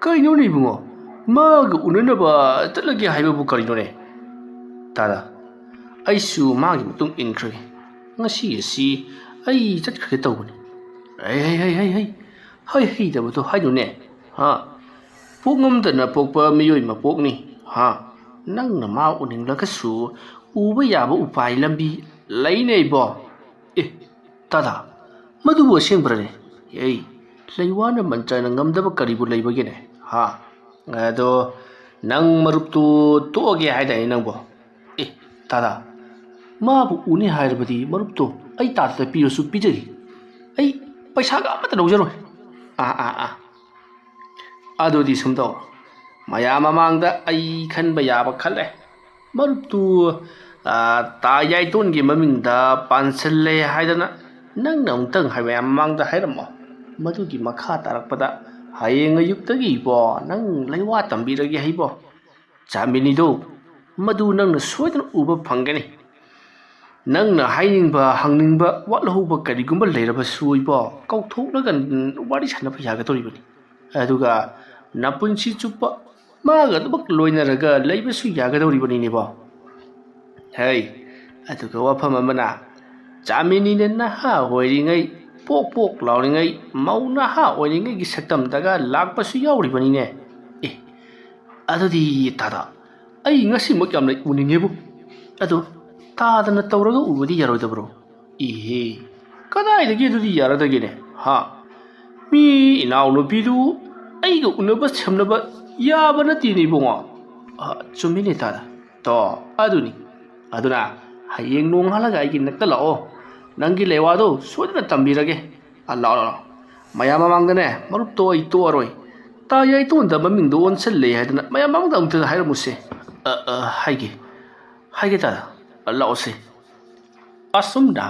"ꯀꯩꯅꯣꯅꯦ ꯏꯕꯨꯡꯉꯣ, ꯃꯥꯒ ꯎꯅꯅꯕ ꯆꯠꯂꯒꯦ ꯍꯥꯏꯕꯕꯨ ꯀꯔꯤꯅꯣꯅꯦ?" "ꯇꯥꯗ, ꯑꯩꯁꯨ ꯃꯥꯒꯤ ꯃꯇꯨꯡ ꯏꯟꯈ꯭ꯔꯒꯦ꯫ ꯉꯁꯤ ꯑꯁꯤ ꯑꯩ ꯆꯠꯈ꯭ꯔꯒꯦ ꯇꯧꯕꯅꯤ꯫" "ꯍꯩ, ꯍꯩ, ꯍꯩ, ꯍꯩ, ꯍꯩ, ꯍꯩ ꯍꯩꯇꯕꯗꯣ ꯍꯥꯏꯅꯨꯅꯦ, ꯍꯥ? ꯄꯣꯛꯉꯝꯗꯅ ꯄꯣꯛꯄ ꯃꯤꯑꯣꯏ ꯃꯄꯣꯛꯅꯤ, ꯍꯥ? ꯅꯪꯅ ꯃꯥ ꯎꯅꯤꯡꯂꯒꯁꯨ ꯎꯕ ꯌꯥꯕ ꯎꯄꯥꯏ ꯂꯝꯕꯤ ꯂꯩꯅꯦ ꯏꯕꯣ꯫" "ꯑꯦ, ꯇꯥꯗ, ꯃꯗꯨꯕꯨ ꯑꯁꯦꯡꯕ꯭ꯔꯅꯦ?" "ꯑꯩ, ꯂꯩꯋꯥꯅ ꯃꯟꯇ꯭ꯔꯅ ꯉꯝꯗꯕ ꯀꯔꯤꯕꯨ ꯂꯩꯕꯒꯦꯅꯦ, ꯍꯥ? ꯑꯗꯣ ꯅꯪ ꯃꯔꯨꯞꯇꯨ ꯇꯣꯛꯑꯒꯦ ꯍꯥꯏꯗꯥꯏꯅꯦ ꯅꯪꯕꯣ?" "ꯑꯦ, ꯇꯥꯗ, ꯃꯥꯕꯨ ꯎꯅꯤ ꯍꯥꯏꯔꯕꯗꯤ ꯃꯔꯨꯞꯇꯣ ꯑꯩ ꯇꯥꯗ ꯄꯤꯔꯁꯨ ꯄꯤꯖꯒꯦ꯫ ꯑꯩ ꯄꯩꯁꯥꯒ ꯑꯃꯠꯇ ꯂꯧꯖꯔꯣꯏ꯫" "ꯑꯥ, ꯑꯥ, ꯑꯥ, ꯑꯗꯨꯗꯤ ꯁꯨꯝ ꯇꯧ, ꯃꯌꯥꯝ ꯃꯃꯥꯡꯗ ꯑꯩ ꯈꯟꯕ ꯌꯥꯕ ꯈꯜꯂꯦ꯫ ꯃꯔꯨꯞꯇꯨ, ꯑꯥ, ꯇꯥ ꯌꯥꯏꯇꯣꯟꯒꯤ ꯃꯃꯤꯡꯗ ꯄꯥꯟꯁꯤꯜꯂꯦ ꯍꯥꯏꯗꯅ ꯅꯪꯅ ꯑꯃꯨꯛꯇꯪ ꯍꯥꯏ ꯃꯌꯥꯝ ꯃꯃꯥꯡꯗ ꯍꯥꯏꯔꯝꯃꯣ꯫ ꯃꯗꯨꯒꯤ ꯃꯈꯥ ꯇꯥꯔꯛꯄꯗ ꯍꯌꯦꯡ ꯑꯌꯨꯛꯇꯒꯤ ꯏꯕꯣ ꯅꯪ ꯂꯩꯋꯥ ꯇꯝꯕꯤꯔꯒꯦ ꯍꯩꯕꯣ꯫ ꯆꯥꯃꯤꯅꯤꯗꯣ, ꯃꯗꯨ ꯅꯪꯅ ꯁꯣꯏꯗꯅ ꯎꯕ ꯐꯪꯒꯅꯤ꯫ ꯅꯪꯅ ꯍꯥꯏꯅꯤꯡꯕ, ꯍꯪꯅꯤꯡꯕ, ꯋꯥꯠꯍꯧꯕ ꯀꯔꯤꯒꯨꯝꯕ ꯂꯩꯔꯕꯁꯨ ꯏꯕꯣ, ꯀꯧꯊꯣꯛꯂꯒ ꯋꯥꯔꯤ ꯁꯥꯟꯅꯕ ꯌꯥꯒꯗꯧꯔꯤꯕꯅꯤ꯫ ꯑꯗꯨꯒ ꯅꯄꯨꯟꯁꯤ ꯆꯨꯞꯄ ꯃꯥꯒ ꯑꯗꯨꯃꯛ ꯂꯣꯏꯅꯔꯒ ꯂꯩꯕꯁꯨ ꯌꯥꯒꯗꯧꯔꯤꯕꯅꯤꯅꯦꯕꯣ꯫ ꯍꯩ, ꯑꯗꯨꯒ ꯋꯥꯐꯝ ꯑꯃꯅ, ꯆꯥꯃꯤꯅꯤꯅ ꯅꯍꯥ ꯑꯣꯏꯔꯤꯉꯩ, ꯄꯣꯛ ꯄꯣꯛ ꯂꯥꯎꯔꯤꯉꯩ, ꯃꯧ ꯅꯍꯥ ꯑꯣꯏꯔꯤꯉꯩꯒꯤ ꯁꯛꯇꯝꯗꯒ ꯂꯥꯛꯄꯁꯨ ꯌꯥꯎꯔꯤꯕꯅꯤꯅꯦ꯫ ꯑꯦ, ꯑꯗꯨꯗꯤ ꯇꯥꯗ, ꯑꯩ ꯉꯁꯤꯃꯛ ꯌꯥꯝꯅ ꯎꯅꯤꯡꯉꯦꯕꯨ꯫ ꯑꯗꯨ ꯇꯥꯗꯅ ꯇꯧꯔꯒ ꯎꯕꯗꯤ ꯌꯥꯔꯣꯏꯗꯕ꯭ꯔꯣ? ꯏꯍꯦ, ꯀꯗꯥꯏꯗꯒꯤ ꯑꯗꯨꯗꯤ ꯌꯥꯔꯗꯒꯦꯅꯦ? ꯍꯥ? ꯃꯤ ꯏꯅꯥꯎꯅꯨꯄꯤꯗꯨ ꯑꯩꯒ ꯎꯅꯕ ꯁꯦꯝꯅꯕ ꯌꯥꯕ ꯅꯠꯇꯦꯅꯦ ꯏꯕꯨꯡꯉꯣ꯫ ꯑ, ꯆꯨꯝꯃꯤꯅꯦ ꯇꯥꯗ꯫ ꯇꯣ, ꯑꯗꯨꯅꯤ꯫ ꯑꯗꯨꯅ ꯍꯌꯦꯡ ꯅꯣꯡꯉꯥꯜꯂꯒ ꯑꯩꯒꯤ ꯅꯛꯇ ꯂꯥꯛꯑꯣ꯫ ꯅꯪꯒꯤ ꯂꯩꯋꯥꯗꯣ ꯁꯣꯏꯗꯅ ꯇꯝꯕꯤꯔꯒꯦ꯫ ꯑ, ꯂꯥꯛꯑꯣ, ꯂꯥꯛꯑꯣ꯫ ꯃꯌꯥꯝ ꯃꯃꯥꯡꯗꯅꯦ ꯃꯔꯨꯞꯇꯣ ꯑꯩ ꯇꯣꯛꯑꯔꯣꯏ꯫ ꯇꯥ ꯌꯥꯏꯇꯣꯟꯗ ꯃꯃꯤꯡꯗꯣ ꯑꯣꯟꯁꯤꯜꯂꯦ ꯍꯥꯏꯗꯅ ꯃꯌꯥꯝ ꯃꯃꯥꯡꯗ ꯑꯃꯨꯛꯇ ꯍꯥꯏꯔꯝꯃꯨꯁꯦ꯫ ꯑ, ꯑ, ꯍꯥꯏꯒꯦ꯫ ꯍꯥꯏꯒꯦ ꯇꯥꯗ꯫ ꯑ, ꯂꯥꯛꯑꯣꯁꯦ꯫ ꯑꯁꯨꯝꯅ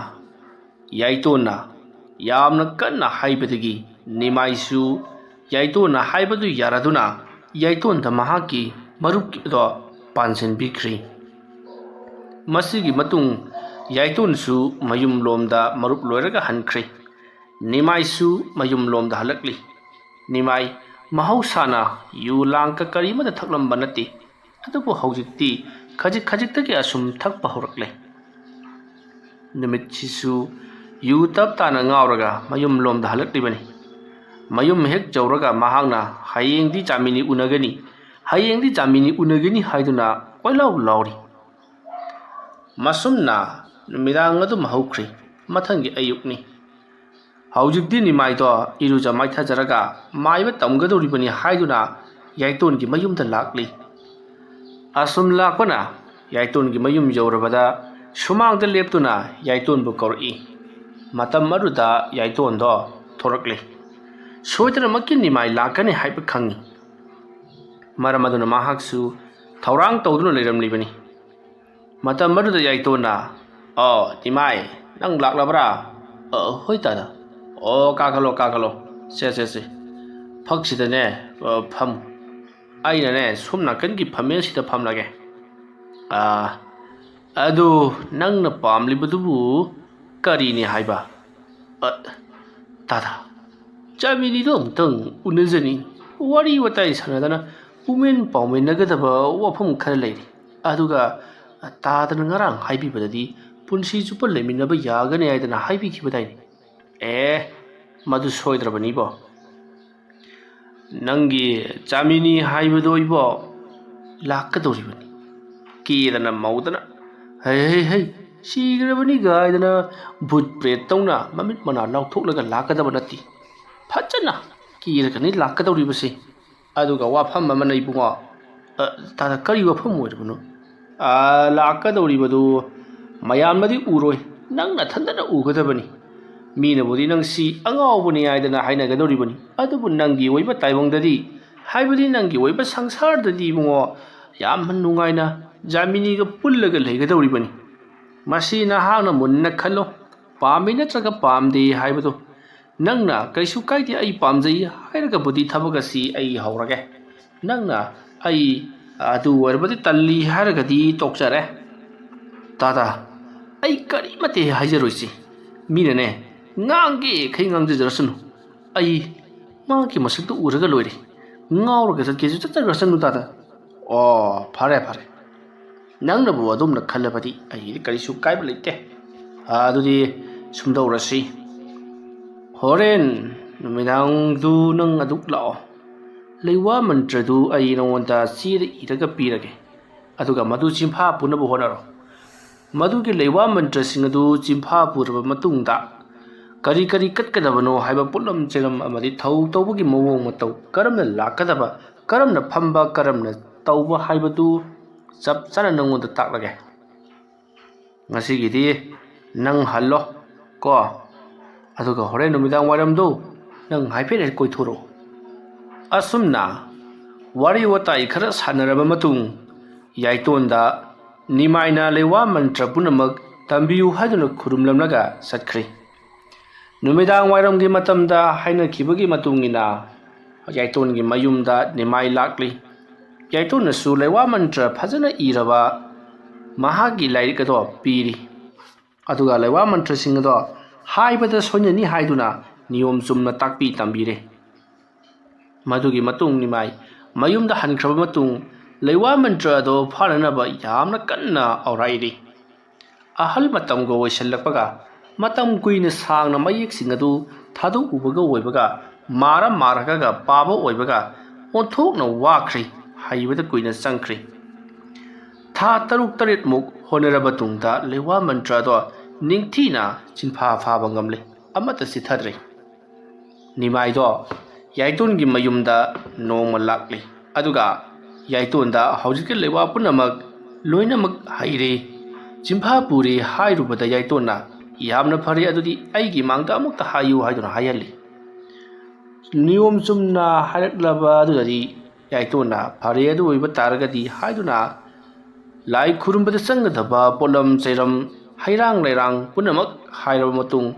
ꯌꯥꯏꯇꯣꯟꯅ ꯌꯥꯝꯅ ꯀꯟꯅ ꯍꯥꯏꯕꯗꯒꯤ ꯅꯤꯃꯥꯏꯁꯨ ꯌꯥꯏꯇꯣꯟꯅ ꯍꯥꯏꯕꯗꯨ ꯌꯥꯔꯗꯨꯅ ꯌꯥꯏꯇꯣꯟꯗ ꯃꯍꯥꯛꯀꯤ ꯃꯔꯨꯞꯀꯤ ꯑꯗꯣ ꯄꯥꯟꯁꯤꯟꯕꯤꯈ꯭ꯔꯤ꯫ ꯃꯁꯤꯒꯤ ꯃꯇꯨꯡ ꯌꯥꯏꯇꯣꯟꯁꯨ ꯃꯌꯨꯝꯂꯣꯝꯗ ꯃꯔꯨꯞ ꯂꯣꯏꯔꯒ ꯍꯟꯈ꯭ꯔꯦ꯫ ꯅꯤꯃꯥꯏꯁꯨ ꯃꯌꯨꯝꯂꯣꯝꯗ ꯍꯜꯂꯛꯂꯤ꯫ ꯅꯤꯃꯥꯏ ꯃꯍꯧꯁꯥꯅ ꯌꯨ ꯂꯥꯡꯀ ꯀꯔꯤꯃꯠꯇ ꯊꯛꯂꯝꯕ ꯅꯠꯇꯦ꯫ ꯑꯗꯨꯕꯨ ꯍꯧꯖꯤꯛꯇꯤ ꯈꯖꯤꯛ ꯈꯖꯤꯛꯇꯒꯤ ꯑꯁꯨꯝ ꯊꯛꯄ ꯍꯧꯔꯛꯂꯦ꯫ ꯅꯨꯃꯤꯠꯁꯤꯁꯨ ꯌꯨ ꯇꯞ ꯇꯥꯅ ꯉꯥꯎꯔꯒ ꯃꯌꯨꯝ ꯂꯣꯝꯗ ꯍꯜꯂꯛꯂꯤꯕꯅꯤ꯫ ꯃꯌꯨꯝ ꯍꯦꯛ ꯌꯧꯔꯒ ꯃꯍꯥꯛꯅ "ꯍꯌꯦꯡꯗꯤ ꯆꯥꯃꯤꯅꯤ ꯎꯅꯒꯅꯤ, ꯍꯌꯦꯡꯗꯤ ꯆꯥꯃꯤꯅꯤ ꯎꯅꯒꯅꯤ" ꯍꯥꯏꯗꯨꯅ ꯀꯣꯏꯂꯥꯎ ꯂꯥꯎꯔꯤ꯫ ꯃꯁꯨꯝꯅ ꯅꯨꯃꯤꯗꯥꯡ ꯑꯗꯨꯝ ꯍꯧꯈ꯭ꯔꯤ꯫ ꯃꯊꯪꯒꯤ ꯑꯌꯨꯛꯅꯤ꯫ ꯍꯧꯖꯤꯛꯇꯤ ꯅꯤꯃꯥꯏꯗꯣ ꯏꯔꯨꯖ ꯃꯥꯏꯊꯖꯔꯒ ꯃꯥꯏꯕ ꯇꯝꯒꯗꯧꯔꯤꯕꯅꯤ ꯍꯥꯏꯗꯨꯅ ꯌꯥꯏꯇꯣꯟꯒꯤ ꯃꯌꯨꯝꯗ ꯂꯥꯛꯂꯤ꯫ ꯑꯁꯨꯝ ꯂꯥꯛꯄꯅ ꯌꯥꯏꯇꯣꯟꯒꯤ ꯃꯌꯨꯝ ꯌꯧꯔꯕꯗ ꯁꯨꯃꯥꯡꯗ ꯂꯦꯞꯇꯨꯅ ꯌꯥꯏꯇꯣꯟꯕꯨ ꯀꯧꯔꯛꯏ꯫ ꯃꯇꯝ ꯑꯗꯨꯗ ꯌꯥꯏꯇꯣꯟꯗꯣ ꯊꯣꯔꯛꯂꯤ꯫ ꯁꯣꯏꯗꯅꯃꯛꯀꯤ ꯅꯤꯃꯥꯏ ꯂꯥꯛꯀꯅꯤ ꯍꯥꯏꯕ ꯈꯪꯏ꯫ ꯃꯔꯝ ꯑꯗꯨꯅ ꯃꯍꯥꯛꯁꯨ ꯊꯧꯔꯥꯡ ꯇꯧꯗꯨꯅ ꯂꯩꯔꯝꯂꯤꯕꯅꯤ꯫ ꯃꯇꯝ ꯑꯗꯨꯗ ꯌꯥꯏꯇꯣꯟꯅ, "ꯑꯣ, ꯅꯤꯃꯥꯏ, ꯅꯪ ꯂꯥꯛꯂꯕ꯭ꯔꯥ? ꯑ, ꯍꯣꯏ ꯇꯥꯗ꯫ ꯑꯣ, ꯀꯥꯈꯠꯂꯣ, ꯀꯥꯈꯠꯂꯣ꯫ ꯁꯦ, ꯁꯦ, ꯁꯦ꯫ ꯐꯛꯁꯤꯗꯅꯦ, ꯑ, ꯐꯝꯃꯨ꯫ ꯑꯩꯅꯅꯦ, ꯁꯣꯝ ꯅꯥꯀꯟꯒꯤ ꯐꯝꯃꯦꯟꯁꯤꯗ ꯐꯝꯂꯒꯦ꯫ ꯑ, ꯑꯗꯨ ꯅꯪꯅ ꯄꯥꯝꯂꯤꯕꯗꯨꯕꯨ ꯀꯔꯤꯅꯤ ꯍꯥꯏꯕ?" "ꯑ, ꯇꯥꯗ, ꯆꯥꯃꯤꯅꯤꯗꯣ ꯑꯃꯨꯛꯇꯪ ꯎꯅꯖꯅꯤꯡꯏ꯫ ꯋꯥꯔꯤ ꯋꯥꯇꯥꯏ ꯁꯥꯟꯅꯗꯅ ꯎꯃꯦꯟ ꯄꯥꯎꯃꯦꯟꯅꯒꯗꯕ ꯋꯥꯐꯝ ꯈꯔ ꯂꯩꯔꯤ꯫ ꯑꯗꯨꯒ ꯇꯥꯗꯅ ꯉꯔꯥꯡ ꯍꯥꯏꯕꯤꯕꯗꯗꯤ ꯄꯨꯟꯁꯤ ꯆꯨꯞꯄ ꯂꯩꯃꯤꯟꯅꯕ ꯌꯥꯒꯅꯤ ꯍꯥꯏꯗꯅ ꯍꯥꯏꯕꯤꯈꯤꯕꯗꯥꯏꯅꯦ?" "ꯑꯦ, ꯃꯗꯨ ꯁꯣꯏꯗ꯭ꯔꯕꯅꯤꯕꯣ꯫ ꯅꯪꯒꯤ ꯆꯥꯃꯤꯅꯤ ꯍꯥꯏꯕꯗꯣ ꯏꯕꯣ ꯂꯥꯛꯀꯗꯧꯔꯤꯕꯅꯤ꯫ ꯀꯦꯗꯅ ꯃꯧꯗꯅ, ꯍꯩ, ꯍꯩ, ꯍꯩ, ꯁꯤꯈ꯭ꯔꯕꯅꯤ ꯒꯥꯏꯗꯅ ꯚꯨꯠ ꯄ꯭ꯔꯦꯠ ꯇꯧꯅ ꯃꯃꯤꯠ ꯃꯅꯥ ꯂꯥꯎꯊꯣꯛꯂꯒ ꯂꯥꯛꯀꯗꯕ ꯅꯠꯇꯦ꯫ ꯐꯖꯅ ꯀꯦꯔꯒꯅꯤ ꯂꯥꯛꯀꯗꯧꯔꯤꯕꯁꯦ꯫ ꯑꯗꯨꯒ ꯋꯥꯐꯝ ꯑꯃꯅ ꯏꯕꯨꯡꯉꯣ, ꯑ, ꯇꯥꯗ, ꯀꯔꯤ ꯋꯥꯐꯝ ꯑꯣꯏꯔꯕꯅꯣ?" "ꯑ, ꯂꯥꯛꯀꯗꯧꯔꯤꯕꯗꯨ ꯃꯌꯥꯝꯅꯗꯤ ꯎꯔꯣꯏ, ꯅꯪ ꯅꯊꯟꯗꯅ ꯎꯒꯗꯕꯅꯤ꯫ ꯃꯤꯅꯕꯨꯗꯤ ꯅꯪꯁꯤ ꯑꯉꯥꯎꯕꯅꯤ ꯍꯥꯏꯗꯅ ꯍꯥꯏꯅꯒꯗꯧꯔꯤꯕꯅꯤ, ꯑꯗꯨꯕꯨ ꯅꯪꯒꯤ ꯑꯣꯏꯕ ꯇꯥꯏꯕꯪꯗꯗꯤ, ꯍꯥꯏꯕꯗꯤ ꯅꯪꯒꯤ ꯑꯣꯏꯕ ꯁꯪꯁꯥꯔꯗꯗꯤ ꯏꯕꯨꯡꯉꯣ, ꯌꯥꯝꯅ ꯅꯨꯡꯉꯥꯏꯅ ꯖꯥꯃꯤꯅꯤꯒ ꯄꯨꯜꯂꯒ ꯂꯩꯒꯗꯧꯔꯤꯕꯅꯤ꯫ ꯃꯁꯤ ꯅꯍꯥꯛꯅ ꯃꯨꯟꯅ ꯈꯜꯂꯣ, ꯄꯥꯝꯃꯤ ꯅꯠꯇ꯭ꯔꯒ ꯄꯥꯝꯗꯦ ꯍꯥꯏꯕꯗꯣ꯫ ꯅꯪꯅ 'ꯀꯩꯁꯨ ꯀꯥꯏꯗꯦ, ꯑꯩ ꯄꯥꯝꯖꯩ' ꯍꯥꯏꯔꯒꯕꯨꯗꯤ ꯊꯕꯛ ꯑꯁꯤ ꯑꯩ ꯍꯧꯔꯒꯦ꯫ ꯅꯪꯅ 'ꯑꯩ ꯑꯗꯨ ꯑꯣꯏꯔꯕꯗꯤ ꯇꯜꯂꯤ' ꯍꯥꯏꯔꯒꯗꯤ ꯇꯣꯛꯆꯔꯦ꯫ ꯇꯥꯗ, ꯑꯩ ꯀꯔꯤꯃꯠꯇ ꯍꯥꯏꯖꯔꯣꯏꯁꯤ꯫ ꯃꯤꯅꯅꯦ, ꯉꯥꯡꯒꯦ ꯈꯩ ꯉꯥꯡꯖꯖꯔꯁꯅꯨ꯫ ꯑꯩ ꯃꯥꯒꯤ ꯃꯁꯛꯇꯨ ꯎꯔꯒ ꯂꯣꯏꯔꯦ꯫ ꯉꯥꯎꯔꯒ ꯆꯠꯀꯦꯁꯨ ꯆꯠꯆꯈ꯭ꯔꯁꯅꯨ ꯇꯥꯗ꯫ ꯑꯣ, ꯐꯔꯦ ꯐꯔꯦ, ꯅꯪꯅꯕꯨ ꯑꯗꯨꯝꯅ ꯈꯜꯂꯕꯗꯤ ꯑꯩꯒꯤꯗꯤ ꯀꯔꯤꯁꯨ ꯀꯥꯏꯕ ꯂꯩꯇꯦ꯫ ꯑꯗꯨꯗꯤ ꯁꯨꯝꯗꯧꯔꯁꯤ, ꯍꯣꯔꯦꯟ ꯅꯨꯃꯤꯗꯥꯡꯗꯨ ꯅꯪ ꯑꯗꯨꯛ ꯂꯥꯛꯑꯣ꯫ ꯂꯩꯋꯥ ꯃꯟꯇ꯭ꯔꯗꯨ ꯑꯩ ꯅꯉꯣꯟꯗ ꯆꯦꯗ ꯏꯔꯒ ꯄꯤꯔꯒꯦ꯫ ꯑꯗꯨꯒ ꯃꯗꯨ ꯆꯤꯟꯐꯥ ꯄꯨꯅꯕ ꯍꯣꯠꯅꯔꯣ꯫ ꯃꯗꯨꯒꯤ ꯂꯩꯋꯥ ꯃꯟꯇ꯭ꯔꯁꯤꯡ ꯑꯗꯨ ꯆꯤꯟꯐꯥ ꯄꯨꯔꯕ ꯃꯇꯨꯡꯗ ꯀꯔꯤ ꯀꯔꯤ ꯀꯠꯀꯗꯕꯅꯣ ꯍꯥꯏꯕ ꯄꯣꯠꯂꯝ ꯆꯩꯂꯝ ꯑꯃꯗꯤ ꯊꯧ ꯇꯧꯕꯒꯤ ꯃꯑꯣꯡ ꯃꯇꯧ, ꯀꯔꯝꯅ ꯂꯥꯛꯀꯗꯕ, ꯀꯔꯝꯅ ꯐꯝꯕ, ꯀꯔꯝꯅ ꯇꯧꯕ ꯍꯥꯏꯕꯗꯨ ꯆꯞ ꯆꯥꯅ ꯅꯉꯣꯟꯗ ꯇꯥꯛꯂꯒꯦ꯫ ꯉꯁꯤꯒꯤꯗꯤ ꯅꯪ ꯍꯜꯂꯣ ꯀꯣ, ꯑꯗꯨꯒ ꯍꯣꯔꯦꯟ ꯅꯨꯃꯤꯗꯥꯡ ꯋꯥꯏꯔꯝꯗꯨ ꯅꯪ ꯍꯥꯏꯐꯦꯠ ꯍꯦꯛ ꯀꯣꯏꯊꯣꯔꯛꯎ꯫ ꯑꯁꯨꯝꯅ ꯋꯥꯔꯤ ꯋꯥꯇꯥꯏ ꯈꯔ ꯁꯥꯟꯅꯔꯕ ꯃꯇꯨꯡ, ꯌꯥꯏꯇꯣꯟꯗ ꯅꯤꯃꯥꯏꯅ ꯂꯩꯋꯥ ꯃꯟꯇ꯭ꯔ ꯄꯨꯝꯅꯃꯛ ꯇꯝꯕꯤꯌꯨ ꯍꯥꯏꯗꯨꯅ ꯈꯨꯔꯨꯝꯂꯝꯂꯒ ꯆꯠꯈ꯭ꯔꯦ꯫ ꯅꯨꯃꯤꯗꯥꯡ ꯋꯥꯏꯔꯝꯒꯤ ꯃꯇꯝꯗ ꯍꯥꯏꯅꯈꯤꯕꯒꯤ ꯃꯇꯨꯡ ꯏꯟꯅ ꯌꯥꯏꯇꯣꯟꯒꯤ ꯃꯌꯨꯝꯗ ꯅꯤꯃꯥꯏ ꯂꯥꯛꯂꯤ꯫ ꯌꯥꯏꯇꯣꯟꯅꯁꯨ ꯂꯩꯋꯥ ꯃꯟꯇ꯭ꯔ ꯐꯖꯅ ꯏꯔꯕ ꯃꯍꯥꯛꯀꯤ ꯂꯥꯏꯔꯤꯛ ꯑꯗꯣ ꯄꯤꯔꯤ꯫ ꯑꯗꯨꯒ ꯂꯩꯋꯥ ꯃꯟꯇ꯭ꯔꯁꯤꯡ ꯑꯗꯣ ꯍꯥꯏꯕꯗ ꯁꯣꯏꯅꯅꯤ ꯍꯥꯏꯗꯨꯅ ꯅꯤꯌꯣꯝ ꯆꯨꯝꯅ ꯇꯥꯛꯄꯤ ꯇꯝꯕꯤꯔꯦ꯫ ꯃꯗꯨꯒꯤ ꯃꯇꯨꯡ ꯅꯤꯃꯥꯏ ꯃꯌꯨꯝꯗ ꯍꯟꯈ꯭ꯔꯕ ꯃꯇꯨꯡ, ꯂꯩꯋꯥ ꯃꯟꯇ꯭ꯔ ꯑꯗꯣ ꯐꯥꯅꯅꯕ ꯌꯥꯝꯅ ꯀꯟꯅ ꯑꯧꯔꯥꯏꯔꯤ꯫ ꯑꯍꯜ ꯃꯇꯝꯒ ꯑꯣꯏꯁꯤꯜꯂꯛꯄꯒ, ꯃꯇꯝ ꯀꯨꯏꯅ ꯁꯥꯡꯅ ꯃꯌꯦꯛꯁꯤꯡ ꯑꯗꯨ ꯊꯥꯗꯣꯛꯎꯕꯒ ꯑꯣꯏꯕꯒ, ꯃꯥꯔ ꯃꯥꯔꯒꯒ ꯄꯥꯕ ꯑꯣꯏꯕꯒ, ꯑꯣꯟꯊꯣꯛꯅ ꯋꯥꯈ꯭ꯔꯦ, ꯍꯩꯕꯗ ꯀꯨꯏꯅ ꯆꯪꯈ꯭ꯔꯦ꯫ ꯊꯥ ꯇꯔꯨꯛ ꯇꯔꯦꯠꯃꯨꯛ ꯍꯣꯠꯅꯔꯕ ꯇꯨꯡꯗ ꯂꯩꯋꯥ ꯃꯟꯇ꯭ꯔ ꯑꯗꯣ ꯅꯤꯡꯊꯤꯅ ꯆꯤꯟꯐꯥ ꯐꯥꯕ ꯉꯝꯂꯦ, ꯑꯃꯠꯇ ꯆꯤꯊꯗ꯭ꯔꯦ꯫ ꯅꯤꯃꯥꯏꯗꯣ ꯌꯥꯏꯇꯣꯟꯒꯤ ꯃꯌꯨꯝꯗ ꯅꯣꯡꯃ ꯂꯥꯛꯂꯤ꯫ ꯑꯗꯨꯒ ꯌꯥꯏꯇꯣꯟꯗ ꯍꯧꯖꯤꯛꯀꯤ ꯂꯩꯋꯥ ꯄꯨꯝꯅꯃꯛ ꯂꯣꯏꯅꯃꯛ ꯍꯩꯔꯦ, ꯆꯤꯟꯐꯥ ꯄꯨꯔꯦ ꯍꯥꯏꯔꯨꯕꯗ ꯌꯥꯏꯇꯣꯟꯅ, "ꯌꯥꯝꯅ ꯐꯔꯦ, ꯑꯗꯨꯗꯤ ꯑꯩꯒꯤ ꯃꯥꯡꯗ ꯑꯃꯨꯛꯇ ꯍꯥꯏꯌꯨ" ꯍꯥꯏꯗꯨꯅ ꯍꯥꯏꯍꯜꯂꯤ꯫ ꯅꯤꯌꯣꯝ ꯆꯨꯝꯅ ꯍꯥꯏꯔꯛꯂꯕ ꯑꯗꯨꯗꯗꯤ ꯌꯥꯏꯇꯣꯟꯅ, "ꯐꯔꯦ, ꯑꯗꯨ ꯑꯣꯏꯕ ꯇꯥꯔꯒꯗꯤ" ꯍꯥꯏꯗꯨꯅ ꯂꯥꯏ ꯈꯨꯔꯨꯝꯕꯗ ꯆꯪꯒꯗꯕ ꯄꯣꯠꯂꯝ ꯆꯩꯔꯝ, ꯍꯩꯔꯥꯡ ꯂꯩꯔꯥꯡ ꯄꯨꯝꯅꯃꯛ ꯍꯥꯏꯔꯕ ꯃꯇꯨꯡ,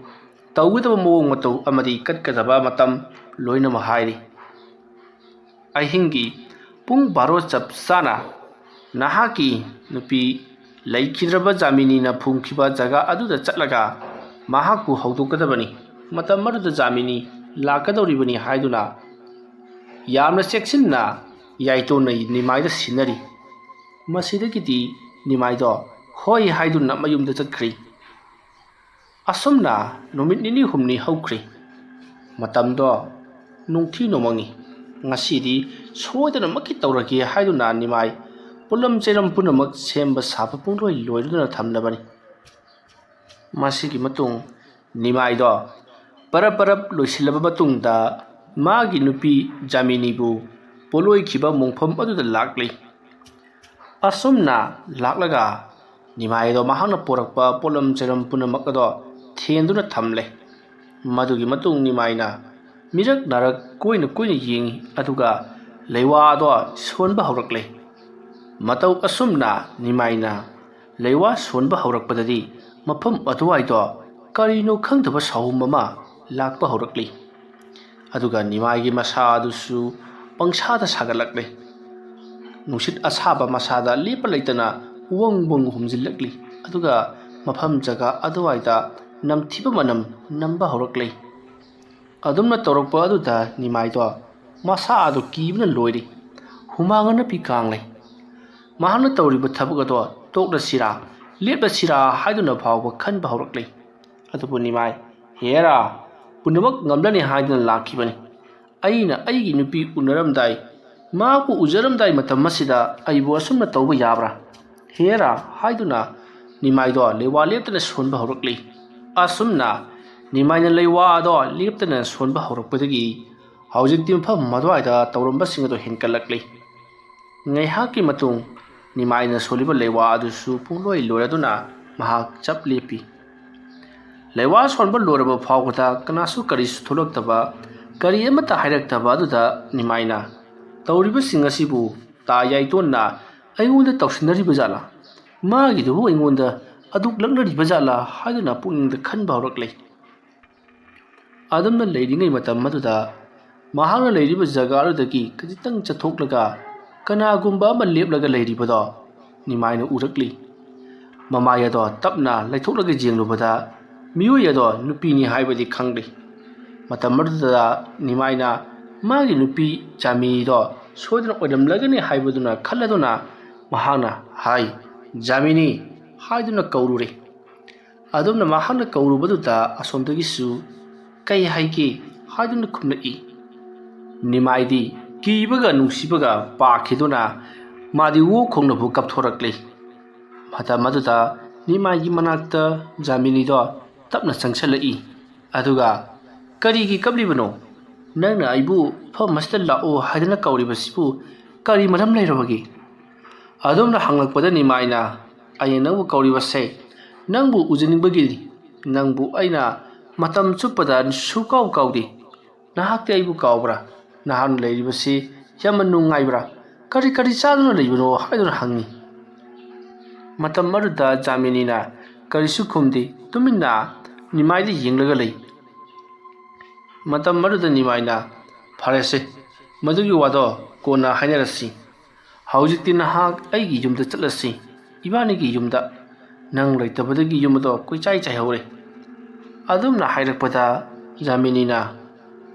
ꯇꯧꯒꯗꯕ ꯃꯑꯣꯡ ꯃꯇꯧ ꯑꯃꯗꯤ ꯀꯠꯀꯗꯕ ꯃꯇꯝ ꯂꯣꯏꯅꯃꯛ ꯍꯥꯏꯔꯤ꯫ ꯑꯍꯤꯡꯒꯤ ꯄꯨꯡ ꯕꯥꯔꯣ ꯆꯞ ꯆꯥꯅ ꯅꯍꯥꯛꯀꯤ ꯅꯨꯄꯤ ꯂꯩꯈꯤꯗ꯭ꯔꯕ ꯖꯥꯃꯤꯅꯤꯅ ꯐꯨꯝꯈꯤꯕ ꯖꯒꯥ ꯑꯗꯨꯗ ꯆꯠꯂꯒ ꯃꯍꯥꯛꯄꯨ ꯍꯧꯗꯣꯛꯀꯗꯕꯅꯤ꯫ ꯃꯇꯝ ꯑꯗꯨꯗ ꯖꯥꯃꯤꯅꯤ ꯂꯥꯛꯀꯗꯧꯔꯤꯕꯅꯤ ꯍꯥꯏꯗꯨꯅ ꯌꯥꯝꯅ ꯆꯦꯛꯁꯤꯟꯅ ꯌꯥꯏꯇꯣꯟꯅ ꯅꯤꯃꯥꯏꯗ ꯁꯤꯟꯅꯔꯤ꯫ ꯃꯁꯤꯗꯒꯤꯗꯤ ꯅꯤꯃꯥꯏꯗꯣ ꯍꯣꯏ ꯍꯥꯏꯗꯨꯅ ꯃꯌꯨꯝꯗ ꯆꯠꯈ꯭ꯔꯤ꯫ ꯑꯁꯨꯝꯅ ꯅꯨꯃꯤꯠ ꯅꯤꯅꯤ ꯍꯨꯝꯅꯤ ꯍꯧꯈ꯭ꯔꯤ꯫ ꯃꯇꯝꯗꯣ ꯅꯨꯡꯊꯤ ꯅꯣꯡꯃꯪꯉꯤ꯫ ꯉꯁꯤꯗꯤ ꯁꯣꯏꯗꯅꯃꯛꯀꯤ ꯇꯧꯔꯒꯦ ꯍꯥꯏꯗꯨꯅ ꯅꯤꯃꯥꯏ ꯄꯣꯠꯂꯝ ꯆꯩꯔꯝ ꯄꯨꯝꯅꯃꯛ ꯁꯦꯝꯕ ꯁꯥꯕ ꯄꯨꯡꯂꯣꯏ ꯂꯣꯏꯗꯨꯅ ꯊꯝꯂꯕꯅꯤ꯫ ꯃꯁꯤꯒꯤ ꯃꯇꯨꯡ ꯅꯤꯃꯥꯏꯗꯣ ꯄꯔꯞ ꯄꯔꯞ ꯂꯣꯏꯁꯤꯜꯂꯕ ꯃꯇꯨꯡꯗ ꯃꯥꯒꯤ ꯅꯨꯄꯤ ꯖꯥꯃꯤꯅꯤꯕꯨ ꯄꯣꯠꯂꯣꯏꯈꯤꯕ ꯃꯣꯡꯐꯝ ꯑꯗꯨꯗ ꯂꯥꯛꯂꯤ꯫ ꯑꯁꯨꯝꯅ ꯂꯥꯛꯂꯒ ꯅꯤꯃꯥꯏꯗꯣ ꯃꯍꯥꯛꯅ ꯄꯨꯔꯛꯄ ꯄꯣꯠꯂꯝ ꯆꯩꯔꯝ ꯄꯨꯝꯅꯃꯛ ꯑꯗꯣ ꯊꯦꯟꯗꯨꯅ ꯊꯝꯂꯦ꯫ ꯃꯗꯨꯒꯤ ꯃꯇꯨꯡ ꯅꯤꯃꯥꯏꯅ ꯃꯤꯔꯛ ꯅꯥꯔꯛ ꯀꯣꯏꯅ ꯀꯣꯏꯅ ꯌꯦꯡꯉꯤ, ꯑꯗꯨꯒ ꯂꯩꯋꯥ ꯑꯗꯣ ꯁꯣꯟꯕ ꯍꯧꯔꯛꯂꯦ꯫ ꯃꯇꯧ ꯑꯁꯨꯝꯅ ꯅꯤꯃꯥꯏꯅ ꯂꯩꯋꯥ ꯁꯣꯟꯕ ꯍꯧꯔꯛꯄꯗꯗꯤ ꯃꯐꯝ ꯑꯗꯨꯋꯥꯏꯗꯣ ꯀꯔꯤꯅꯣ ꯈꯪꯗꯕ ꯁꯥꯎꯝ ꯑꯃ ꯂꯥꯛꯄ ꯍꯧꯔꯛꯂꯤ꯫ ꯑꯗꯨꯒ ꯅꯤꯃꯥꯏꯒꯤ ꯃꯁꯥ ꯑꯗꯨꯁꯨ ꯄꯪꯁꯥꯗ ꯁꯥꯒꯠꯂꯛꯂꯦ꯫ ꯅꯨꯡꯁꯤꯠ ꯑꯁꯥꯕ ꯃꯁꯥꯗ ꯂꯦꯞꯄ ꯂꯩꯇꯅ ꯋꯪ ꯋꯪ ꯍꯨꯝꯖꯤꯜꯂꯛꯂꯤ꯫ ꯑꯗꯨꯒ ꯃꯐꯝ ꯖꯒꯥ ꯑꯗꯨꯋꯥꯏꯗ ꯅꯝꯊꯤꯕ ꯃꯅꯝ ꯅꯝꯕ ꯍꯧꯔꯛꯂꯦ꯫ ꯑꯗꯨꯝꯅ ꯇꯧꯔꯛꯄ ꯑꯗꯨꯗ ꯅꯤꯃꯥꯏꯗꯣ ꯃꯁꯥ ꯑꯗꯨ ꯀꯤꯕꯅ ꯂꯣꯏꯔꯤ꯫ ꯍꯨꯃꯥꯡ ꯑꯅꯞꯄꯤ ꯀꯥꯡꯂꯦ꯫ ꯃꯍꯥꯛꯅ ꯇꯧꯔꯤꯕ ꯊꯕꯛ ꯑꯗꯣ ꯇꯣꯛꯂꯁꯤꯔꯥ, ꯂꯦꯞꯂꯁꯤꯔꯥ ꯍꯥꯏꯗꯨꯅ ꯐꯥꯎꯕ ꯈꯟꯕ ꯍꯧꯔꯛꯂꯤ꯫ ꯑꯗꯨꯕꯨ ꯅꯤꯃꯥꯏ, ꯍꯦꯔꯥ, ꯄꯨꯝꯅꯃꯛ ꯉꯝꯂꯅꯤ ꯍꯥꯏꯗꯨꯅ ꯂꯥꯛꯈꯤꯕꯅꯤ꯫ ꯑꯩꯅ ꯑꯩꯒꯤ ꯅꯨꯄꯤ ꯎꯅꯔꯝꯗꯥꯏ, ꯃꯍꯥꯛꯄꯨ ꯎꯖꯔꯝꯗꯥꯏ ꯃꯇꯝ ꯑꯁꯤꯗ ꯑꯩꯕꯨ ꯑꯁꯨꯝꯅ ꯇꯧꯕ ꯌꯥꯕ꯭ꯔꯥ? ꯍꯦꯔꯥ ꯍꯥꯏꯗꯨꯅ ꯅꯤꯃꯥꯏꯗꯣ ꯂꯩꯋꯥ ꯂꯦꯞꯇꯅ ꯁꯣꯟꯕ ꯍꯧꯔꯛꯂꯤ꯫ ꯑꯁꯨꯝꯅ ꯅꯤꯃꯥꯏꯅ ꯂꯩꯋꯥ ꯑꯗꯣ ꯂꯦꯞꯇꯅ ꯁꯣꯟꯕ ꯍꯧꯔꯛꯄꯗꯒꯤ ꯍꯧꯖꯤꯛꯇꯤ ꯃꯐꯝ ꯑꯗꯨꯋꯥꯏꯗ ꯇꯧꯔꯝꯕꯁꯤꯡ ꯑꯗꯨ ꯍꯦꯟꯒꯠꯂꯛꯂꯤ꯫ ꯉꯥꯏꯍꯥꯛꯀꯤ ꯃꯇꯨꯡ ꯅꯤꯃꯥꯏꯅ ꯁꯣꯜꯂꯤꯕ ꯂꯩꯋꯥ ꯑꯗꯨꯁꯨ ꯄꯨꯡꯂꯣꯏ ꯂꯣꯏꯔꯗꯨꯅ ꯃꯍꯥꯛ ꯆꯞ ꯂꯦꯞꯄꯤ꯫ ꯂꯩꯋꯥ ꯁꯣꯟꯕ ꯂꯣꯏꯔꯕ ꯐꯥꯎꯕꯗ ꯀꯅꯥꯁꯨ ꯀꯔꯤꯁꯨ ꯊꯣꯛꯂꯛꯇꯕ, ꯀꯔꯤ ꯑꯃꯠꯇ ꯍꯥꯏꯔꯛꯇꯕ ꯑꯗꯨꯗ ꯅꯤꯃꯥꯏꯅ, "ꯇꯧꯔꯤꯕꯁꯤꯡ ꯑꯁꯤꯕꯨ ꯇꯥ ꯌꯥꯏꯇꯣꯟꯅ ꯑꯩꯉꯣꯟꯗ ꯇꯧꯁꯤꯟꯅꯔꯤꯕ ꯖꯥꯠꯂꯥ? ꯃꯥꯒꯤꯗꯨꯕꯨ ꯑꯩꯉꯣꯟꯗ ꯑꯗꯨꯛ ꯂꯛꯅꯔꯤꯕ ꯖꯥꯠꯂꯥ?" ꯍꯥꯏꯗꯨꯅ ꯄꯨꯛꯅꯤꯡꯗ ꯈꯟꯕ ꯍꯧꯔꯛꯂꯦ꯫ ꯑꯗꯨꯝꯅ ꯂꯩꯔꯤꯉꯩ ꯃꯇꯝ ꯑꯗꯨꯗ ꯃꯍꯥꯛꯅ ꯂꯩꯔꯤꯕ ꯖꯒꯥ ꯑꯗꯨꯗꯒꯤ ꯈꯖꯤꯛꯇꯪ ꯆꯠꯊꯣꯛꯂꯒ ꯀꯅꯥꯒꯨꯝꯕ ꯑꯃ ꯂꯦꯞꯂꯒ ꯂꯩꯔꯤꯕꯗꯣ ꯅꯤꯃꯥꯏꯅ ꯎꯔꯛꯂꯤ꯫ ꯃꯃꯥꯏ ꯑꯗꯣ ꯇꯞꯅ ꯂꯩꯊꯣꯛꯂꯒ ꯌꯦꯡꯂꯨꯕꯗ ꯃꯤꯑꯣꯏ ꯑꯗꯣ ꯅꯨꯄꯤꯅꯤ ꯍꯥꯏꯕꯗꯤ ꯈꯪꯂꯤ꯫ ꯃꯇꯝ ꯑꯗꯨꯗ ꯅꯤꯃꯥꯏꯅ ꯃꯥꯒꯤ ꯅꯨꯄꯤ ꯖꯥꯃꯤꯅꯤꯗꯣ ꯁꯣꯏꯗꯅ ꯑꯣꯏꯔꯝꯂꯒꯅꯤ ꯍꯥꯏꯕꯗꯨꯅ ꯈꯜꯂꯗꯨꯅ ꯃꯍꯥꯛꯅ ꯍꯥꯏ, "ꯖꯥꯃꯤꯅꯤ" ꯍꯥꯏꯗꯨꯅ ꯀꯧꯔꯨꯔꯦ꯫ ꯑꯗꯨꯝꯅ ꯃꯍꯥꯛꯅ ꯀꯧꯔꯨꯕꯗꯨꯗ ꯑꯁꯣꯝꯗꯒꯤꯁꯨ "ꯀꯩ ꯍꯥꯏꯒꯦ?" ꯍꯥꯏꯗꯨꯅ ꯈꯨꯝꯂꯛꯏ꯫ ꯅꯤꯃꯥꯏꯗꯤ ꯀꯤꯕꯒ ꯅꯨꯡꯁꯤꯕꯒ ꯄꯥꯈꯤꯗꯨꯅ ꯃꯥꯗꯤ ꯋꯣ ꯈꯣꯡꯅꯕꯨ ꯀꯞꯊꯣꯔꯛꯂꯤ꯫ ꯃꯇꯝ ꯑꯗꯨꯗ ꯅꯤꯃꯥꯏꯒꯤ ꯃꯅꯥꯛꯇ ꯖꯥꯃꯤꯅꯤꯗꯣ ꯇꯞꯅ ꯆꯪꯁꯤꯜꯂꯛꯏ꯫ ꯑꯗꯨꯒ, "ꯀꯔꯤꯒꯤ ꯀꯞꯂꯤꯕꯅꯣ? ꯅꯪꯅ ꯑꯩꯕꯨ ꯃꯐꯝ ꯑꯁꯤꯗ ꯂꯥꯛꯑꯣ ꯍꯥꯏꯗꯅ ꯀꯧꯔꯤꯕꯁꯤꯕꯨ ꯀꯔꯤ ꯃꯔꯝ ꯂꯩꯔꯕꯒꯦ?" ꯑꯗꯨꯝꯅ ꯍꯪꯂꯛꯄꯗ ꯅꯤꯃꯥꯏꯅ, "ꯑꯩꯅ ꯅꯪꯕꯨ ꯀꯧꯔꯤꯕꯁꯦ ꯅꯪꯕꯨ ꯎꯖꯅꯤꯡꯕꯒꯤꯅꯤ꯫ ꯅꯪꯕꯨ ꯑꯩꯅ ꯃꯇꯝ ꯆꯨꯞꯄꯗ ꯁꯨꯀꯥꯎ ꯀꯥꯎꯗꯦ꯫ ꯅꯍꯥꯛꯇꯤ ꯑꯩꯕꯨ ꯀꯥꯎꯕ꯭ꯔꯥ? ꯅꯍꯥꯛꯅ ꯂꯩꯔꯤꯕꯁꯤ ꯌꯥꯝꯅ ꯅꯨꯡꯉꯥꯏꯕ꯭ꯔꯥ? ꯀꯔꯤ ꯀꯔꯤ ꯆꯥꯗꯨꯅ ꯂꯩꯕꯅꯣ?" ꯍꯥꯏꯗꯨꯅ ꯍꯪꯉꯤ꯫ ꯃꯇꯝ ꯑꯗꯨꯗ ꯖꯥꯃꯤꯅꯤꯅ ꯀꯔꯤꯁꯨ ꯈꯨꯝꯗꯦ, ꯇꯨꯃꯤꯟꯅ ꯅꯤꯃꯥꯏꯗ ꯌꯦꯡꯂꯒ ꯂꯩ꯫ ꯃꯇꯝ ꯑꯗꯨꯗ ꯅꯤꯃꯥꯏꯅ, "ꯐꯔꯦꯁꯦ, ꯃꯗꯨꯒꯤ ꯋꯥꯗꯣ ꯀꯣꯟꯅ ꯍꯥꯏꯅꯔꯁꯤ꯫ ꯍꯧꯖꯤꯛꯇꯤ ꯅꯍꯥꯛ ꯑꯩꯒꯤ ꯌꯨꯝꯗ ꯆꯠꯂꯁꯤ, ꯏꯕꯥꯅꯤꯒꯤ ꯌꯨꯝꯗ꯫ ꯅꯪ ꯂꯩꯇꯕꯗꯒꯤ ꯌꯨꯝ ꯑꯗꯣ ꯀꯣꯏꯆꯥꯏ ꯆꯥꯏꯍꯧꯔꯦ"꯫ ꯑꯗꯨꯝꯅ ꯍꯥꯏꯔꯛꯄꯗ ꯖꯥꯃꯤꯅꯤꯅ,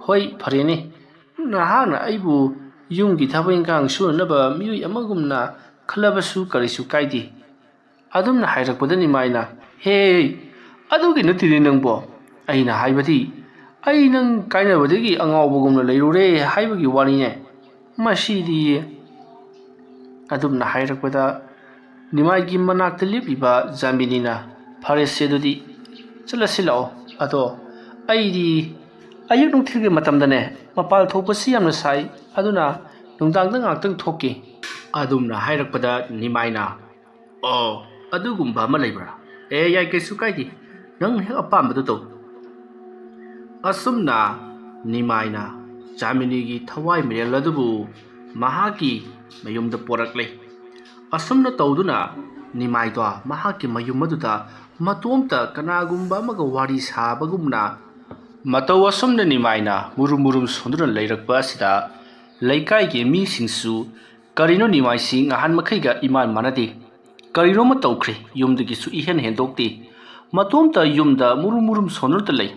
"ꯍꯣꯏ, ꯐꯔꯦꯅꯦ, ꯅꯍꯥꯛꯅ ꯑꯩꯕꯨ ꯌꯨꯝꯒꯤ ꯊꯕꯛ ꯏꯪꯈꯥꯡ ꯁꯨꯅꯅꯕ ꯃꯤꯑꯣꯏ ꯑꯃꯒꯨꯝꯅ ꯈꯜꯂꯕꯁꯨ ꯀꯔꯤꯁꯨ ꯀꯥꯏꯗꯦ"꯫ ꯑꯗꯨꯝꯅ ꯍꯥꯏꯔꯛꯄꯗ ꯅꯤꯃꯥꯏꯅ, "ꯍꯦ, ꯑꯗꯨꯒꯤ ꯅꯠꯇꯦꯅꯦ ꯅꯪꯕꯣ꯫ ꯑꯩꯅ ꯍꯥꯏꯕꯗꯤ, ꯑꯩ ꯅꯪ ꯀꯥꯏꯅꯕꯗꯒꯤ ꯑꯉꯥꯎꯕꯒꯨꯝꯅ ꯂꯩꯔꯨꯔꯦ ꯍꯥꯏꯕꯒꯤ ꯋꯥꯔꯤꯅꯦ꯫ ꯃꯁꯤꯗꯤ"꯫ ꯑꯗꯨꯝꯅ ꯍꯥꯏꯔꯛꯄꯗ ꯅꯤꯃꯥꯏꯒꯤ ꯃꯅꯥꯛꯇ ꯂꯦꯞꯂꯤꯕ ꯖꯥꯃꯤꯅꯤꯅ, "ꯐꯔꯦꯁꯦ, ꯑꯗꯨꯗꯤ ꯆꯠꯂꯁꯤ ꯂꯥꯛꯑꯣ꯫ ꯑꯗꯣ ꯑꯩꯗꯤ ꯑꯌꯨꯛ ꯅꯨꯡꯊꯤꯜꯒꯤ ꯃꯇꯝꯗꯅꯦ ꯃꯄꯥꯜ ꯊꯣꯛꯄꯁꯤ ꯌꯥꯝꯅ ꯁꯥꯏ, ꯑꯗꯨꯅ ꯅꯨꯡꯗꯥꯡꯗ ꯉꯥꯛꯇꯪ ꯊꯣꯛꯀꯦ"꯫ ꯑꯗꯨꯝꯅ ꯍꯥꯏꯔꯛꯄꯗ ꯅꯤꯃꯥꯏꯅ, "ꯑꯣ, ꯑꯗꯨꯒꯨꯝꯕ ꯑꯃ ꯂꯩꯕ꯭ꯔꯥ? ꯑꯦ, ꯌꯥꯏ, ꯀꯩꯁꯨ ꯀꯥꯏꯗꯦ꯫ ꯅꯪ ꯍꯦꯛ ꯑꯄꯥꯝꯕꯗꯨ ꯇꯧ"꯫ ꯑꯁꯨꯝꯅ ꯅꯤꯃꯥꯏꯅ ꯖꯥꯃꯤꯅꯤꯒꯤ ꯊꯋꯥꯏ ꯃꯤꯔꯦꯜ ꯑꯗꯨꯕꯨ ꯃꯍꯥꯛꯀꯤ ꯃꯌꯨꯝꯗ ꯄꯣꯔꯛꯂꯦ꯫ ꯑꯁꯨꯝꯅ ꯇꯧꯗꯨꯅ ꯅꯤꯃꯥꯏꯗꯣ ꯃꯍꯥꯛꯀꯤ ꯃꯌꯨꯝ ꯑꯗꯨꯗ ꯃꯇꯣꯝꯇ ꯀꯅꯥꯒꯨꯝꯕ ꯑꯃꯒ ꯋꯥꯔꯤ ꯁꯥꯕꯒꯨꯝꯅ ꯃꯇꯧ ꯑꯁꯨꯝꯅ ꯅꯤꯃꯥꯏꯅ ꯃꯨꯔꯨꯝ ꯃꯨꯔꯨꯝ ꯁꯣꯟꯗꯨꯅ ꯂꯩꯔꯛꯄ ꯑꯁꯤꯗ ꯂꯩꯀꯥꯏꯒꯤ ꯃꯤꯁꯤꯡꯁꯨ "ꯀꯔꯤꯅꯣ ꯅꯤꯃꯥꯏꯁꯤ ꯉꯍꯥꯟ ꯃꯈꯩꯒ ꯏꯃꯥꯟ ꯃꯥꯟꯅꯗꯦ꯫ ꯀꯔꯤꯅꯣꯃ ꯇꯧꯈ꯭ꯔꯦ꯫ ꯌꯨꯝꯗꯒꯤꯁꯨ ꯏꯍꯦꯟ ꯍꯦꯟꯗꯣꯛꯇꯦ꯫ ꯃꯇꯣꯝꯇ ꯌꯨꯝꯗ ꯃꯨꯔꯨꯝ ꯃꯨꯔꯨꯝ ꯁꯣꯟꯗꯨꯅꯇ ꯂꯩ"꯫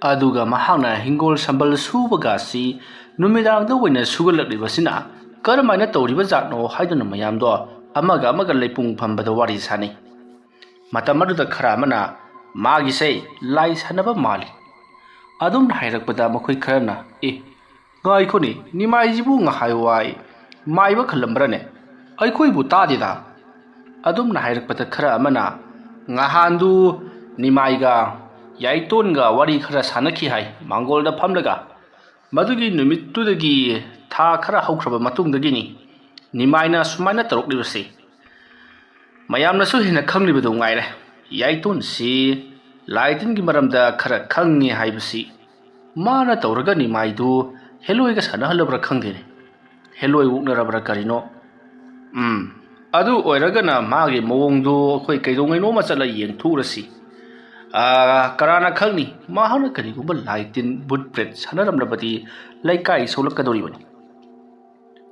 ꯑꯗꯨꯒ ꯃꯍꯥꯛꯅ ꯍꯤꯡꯒꯣꯜ ꯁꯝꯕꯜ ꯁꯨꯕꯒ ꯑꯁꯤ ꯅꯨꯃꯤꯗꯥꯡꯗ ꯑꯣꯏꯅ ꯁꯨꯒꯠꯂꯛꯂꯤꯕꯁꯤꯅ ꯀꯔꯝꯍꯥꯏꯅ ꯇꯧꯔꯤꯕ ꯖꯥꯠꯅꯣ ꯍꯥꯏꯗꯨꯅ ꯃꯌꯥꯝꯗꯣ ꯑꯃꯒ ꯑꯃꯒ ꯂꯩꯄꯨꯡ ꯐꯝꯕꯗ ꯋꯥꯔꯤ ꯁꯥꯅꯩ꯫ ꯃꯇꯝ ꯑꯗꯨꯗ ꯈꯔ ꯑꯃꯅ, "ꯃꯥꯒꯤꯁꯦ ꯂꯥꯏ ꯁꯥꯟꯅꯕ ꯃꯥꯜꯂꯤ" ꯑꯗꯨꯝꯅ ꯍꯥꯏꯔꯛꯄꯗ, ꯃꯈꯣꯏ ꯈꯔꯅ, "ꯑꯦ, ꯉꯥꯏꯈꯣꯅꯦ, ꯅꯤꯃꯥꯏꯁꯤꯕꯨ ꯉꯍꯥꯏꯋꯥꯏ ꯃꯥꯏꯕ ꯈꯜꯂꯝꯕ꯭ꯔꯅꯦ? ꯑꯩꯈꯣꯏꯕꯨ ꯇꯥꯗꯦꯗ" ꯑꯗꯨꯝꯅ ꯍꯥꯏꯔꯛꯄꯗ, ꯈꯔ ꯑꯃꯅ, "ꯉꯍꯥꯟꯗꯨ ꯅꯤꯃꯥꯏꯒ ꯌꯥꯏꯇꯣꯟꯒ ꯋꯥꯔꯤ ꯈꯔ ꯁꯥꯟꯅꯈꯤ ꯍꯥꯏ, ꯃꯥꯡꯒꯣꯜꯗ ꯐꯝꯂꯒ꯫ ꯃꯗꯨꯒꯤ ꯅꯨꯃꯤꯠꯇꯨꯗꯒꯤ ꯊꯥ ꯈꯔ ꯍꯧꯈ꯭ꯔꯕ ꯃꯇꯨꯡꯗꯒꯤꯅꯤ ꯅꯤꯃꯥꯏꯅ ꯁꯨꯃꯥꯏꯅ ꯇꯧꯔꯛꯂꯤꯕꯁꯤ꯫ ꯃꯌꯥꯝꯅꯁꯨ ꯍꯦꯟꯅ ꯈꯪꯂꯤꯕꯗꯨ ꯉꯥꯏꯔꯦ꯫ ꯌꯥꯏꯇꯣꯟꯁꯤ ꯂꯥꯏ ꯇꯤꯟꯒꯤ ꯃꯔꯝꯗ ꯈꯔ ꯈꯪꯉꯤ ꯍꯥꯏꯕꯁꯤ꯫ ꯃꯥꯅ ꯇꯧꯔꯒ ꯅꯤꯃꯥꯏꯗꯨ ꯍꯦꯂꯣꯏꯒ ꯁꯥꯟꯅꯍꯜꯂꯕ꯭ꯔꯥ ꯈꯪꯗꯦꯅꯦ꯫ ꯍꯦꯂꯣꯏ ꯑꯣꯛꯅꯔꯕ꯭ꯔꯥ ꯀꯔꯤꯅꯣ? ꯎꯝ, ꯑꯗꯨ ꯑꯣꯏꯔꯒꯅ ꯃꯥꯒꯤ ꯃꯑꯣꯡꯗꯨ ꯑꯩꯈꯣꯏ ꯀꯩꯗꯧꯉꯩꯅꯣꯃ ꯆꯠꯂ ꯌꯦꯡꯊꯣꯛꯎꯔꯁꯤ꯫ ꯑꯥ, ꯀꯅꯥꯅ ꯈꯪꯅꯤ, ꯃꯍꯥꯛꯅ ꯀꯔꯤꯒꯨꯝꯕ ꯂꯥꯏ ꯇꯤꯟ, ꯚꯨꯠ ꯄ꯭ꯔꯦꯠ ꯁꯥꯟꯅꯔꯝꯂꯕꯗꯤ ꯂꯩꯀꯥꯏ ꯁꯣꯛꯂꯛꯀꯗꯧꯔꯤꯕꯅꯤ"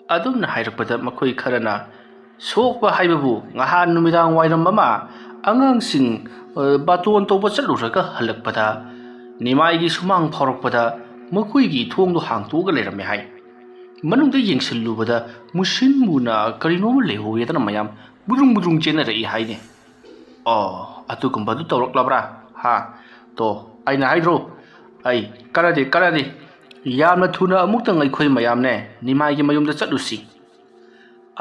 ꯑꯗꯨꯝꯅ ꯍꯥꯏꯔꯛꯄꯗ, ꯃꯈꯣꯏ ꯈꯔꯅ, "ꯁꯣꯛꯄ ꯍꯥꯏꯕꯕꯨ ꯉꯍꯥꯟ ꯅꯨꯃꯤꯗꯥꯡ ꯋꯥꯏꯔꯝ ꯑꯃ ꯑꯉꯥꯡꯁꯤꯡ, ꯑ, ꯕꯥꯇꯣꯟ ꯇꯧꯕ ꯆꯠꯂꯨꯔꯒ ꯍꯜꯂꯛꯄꯗ ꯅꯤꯃꯥꯏꯒꯤ ꯁꯨꯃꯥꯡ ꯐꯥꯎꯔꯛꯄꯗ ꯃꯈꯣꯏꯒꯤ ꯊꯣꯡꯗꯨ ꯍꯥꯡꯇꯣꯛꯑꯒ ꯂꯩꯔꯝꯃꯦ ꯍꯥꯏ꯫ ꯃꯅꯨꯡꯗ ꯌꯦꯡꯁꯤꯜꯂꯨꯕꯗ ꯃꯨꯁꯤꯟ ꯃꯨꯅ ꯀꯔꯤꯅꯣꯃ ꯂꯩꯍꯧꯋꯦꯗꯅ ꯃꯌꯥꯝ ꯕꯨꯗ꯭ꯔꯨꯡ ꯕꯨꯗ꯭ꯔꯨꯡ ꯆꯦꯟꯅꯔꯛꯏ ꯍꯥꯏꯅꯦ"꯫ "ꯑꯣ, ꯑꯗꯨꯒꯨꯝꯕꯗꯨ ꯇꯧꯔꯛꯂꯕ꯭ꯔꯥ? ꯍꯥ? ꯇꯣ, ꯑꯩꯅ ꯍꯥꯏꯗ꯭ꯔꯣ? ꯑꯩ ꯀꯥꯟꯅꯗꯦ, ꯀꯥꯟꯅꯗꯦ꯫ ꯌꯥꯝꯅ ꯊꯨꯅ ꯑꯃꯨꯛꯇꯪ ꯑꯩꯈꯣꯏ ꯃꯌꯥꯝꯅꯦ ꯅꯤꯃꯥꯏꯒꯤ ꯃꯌꯨꯝꯗ ꯆꯠꯂꯨꯁꯤ"꯫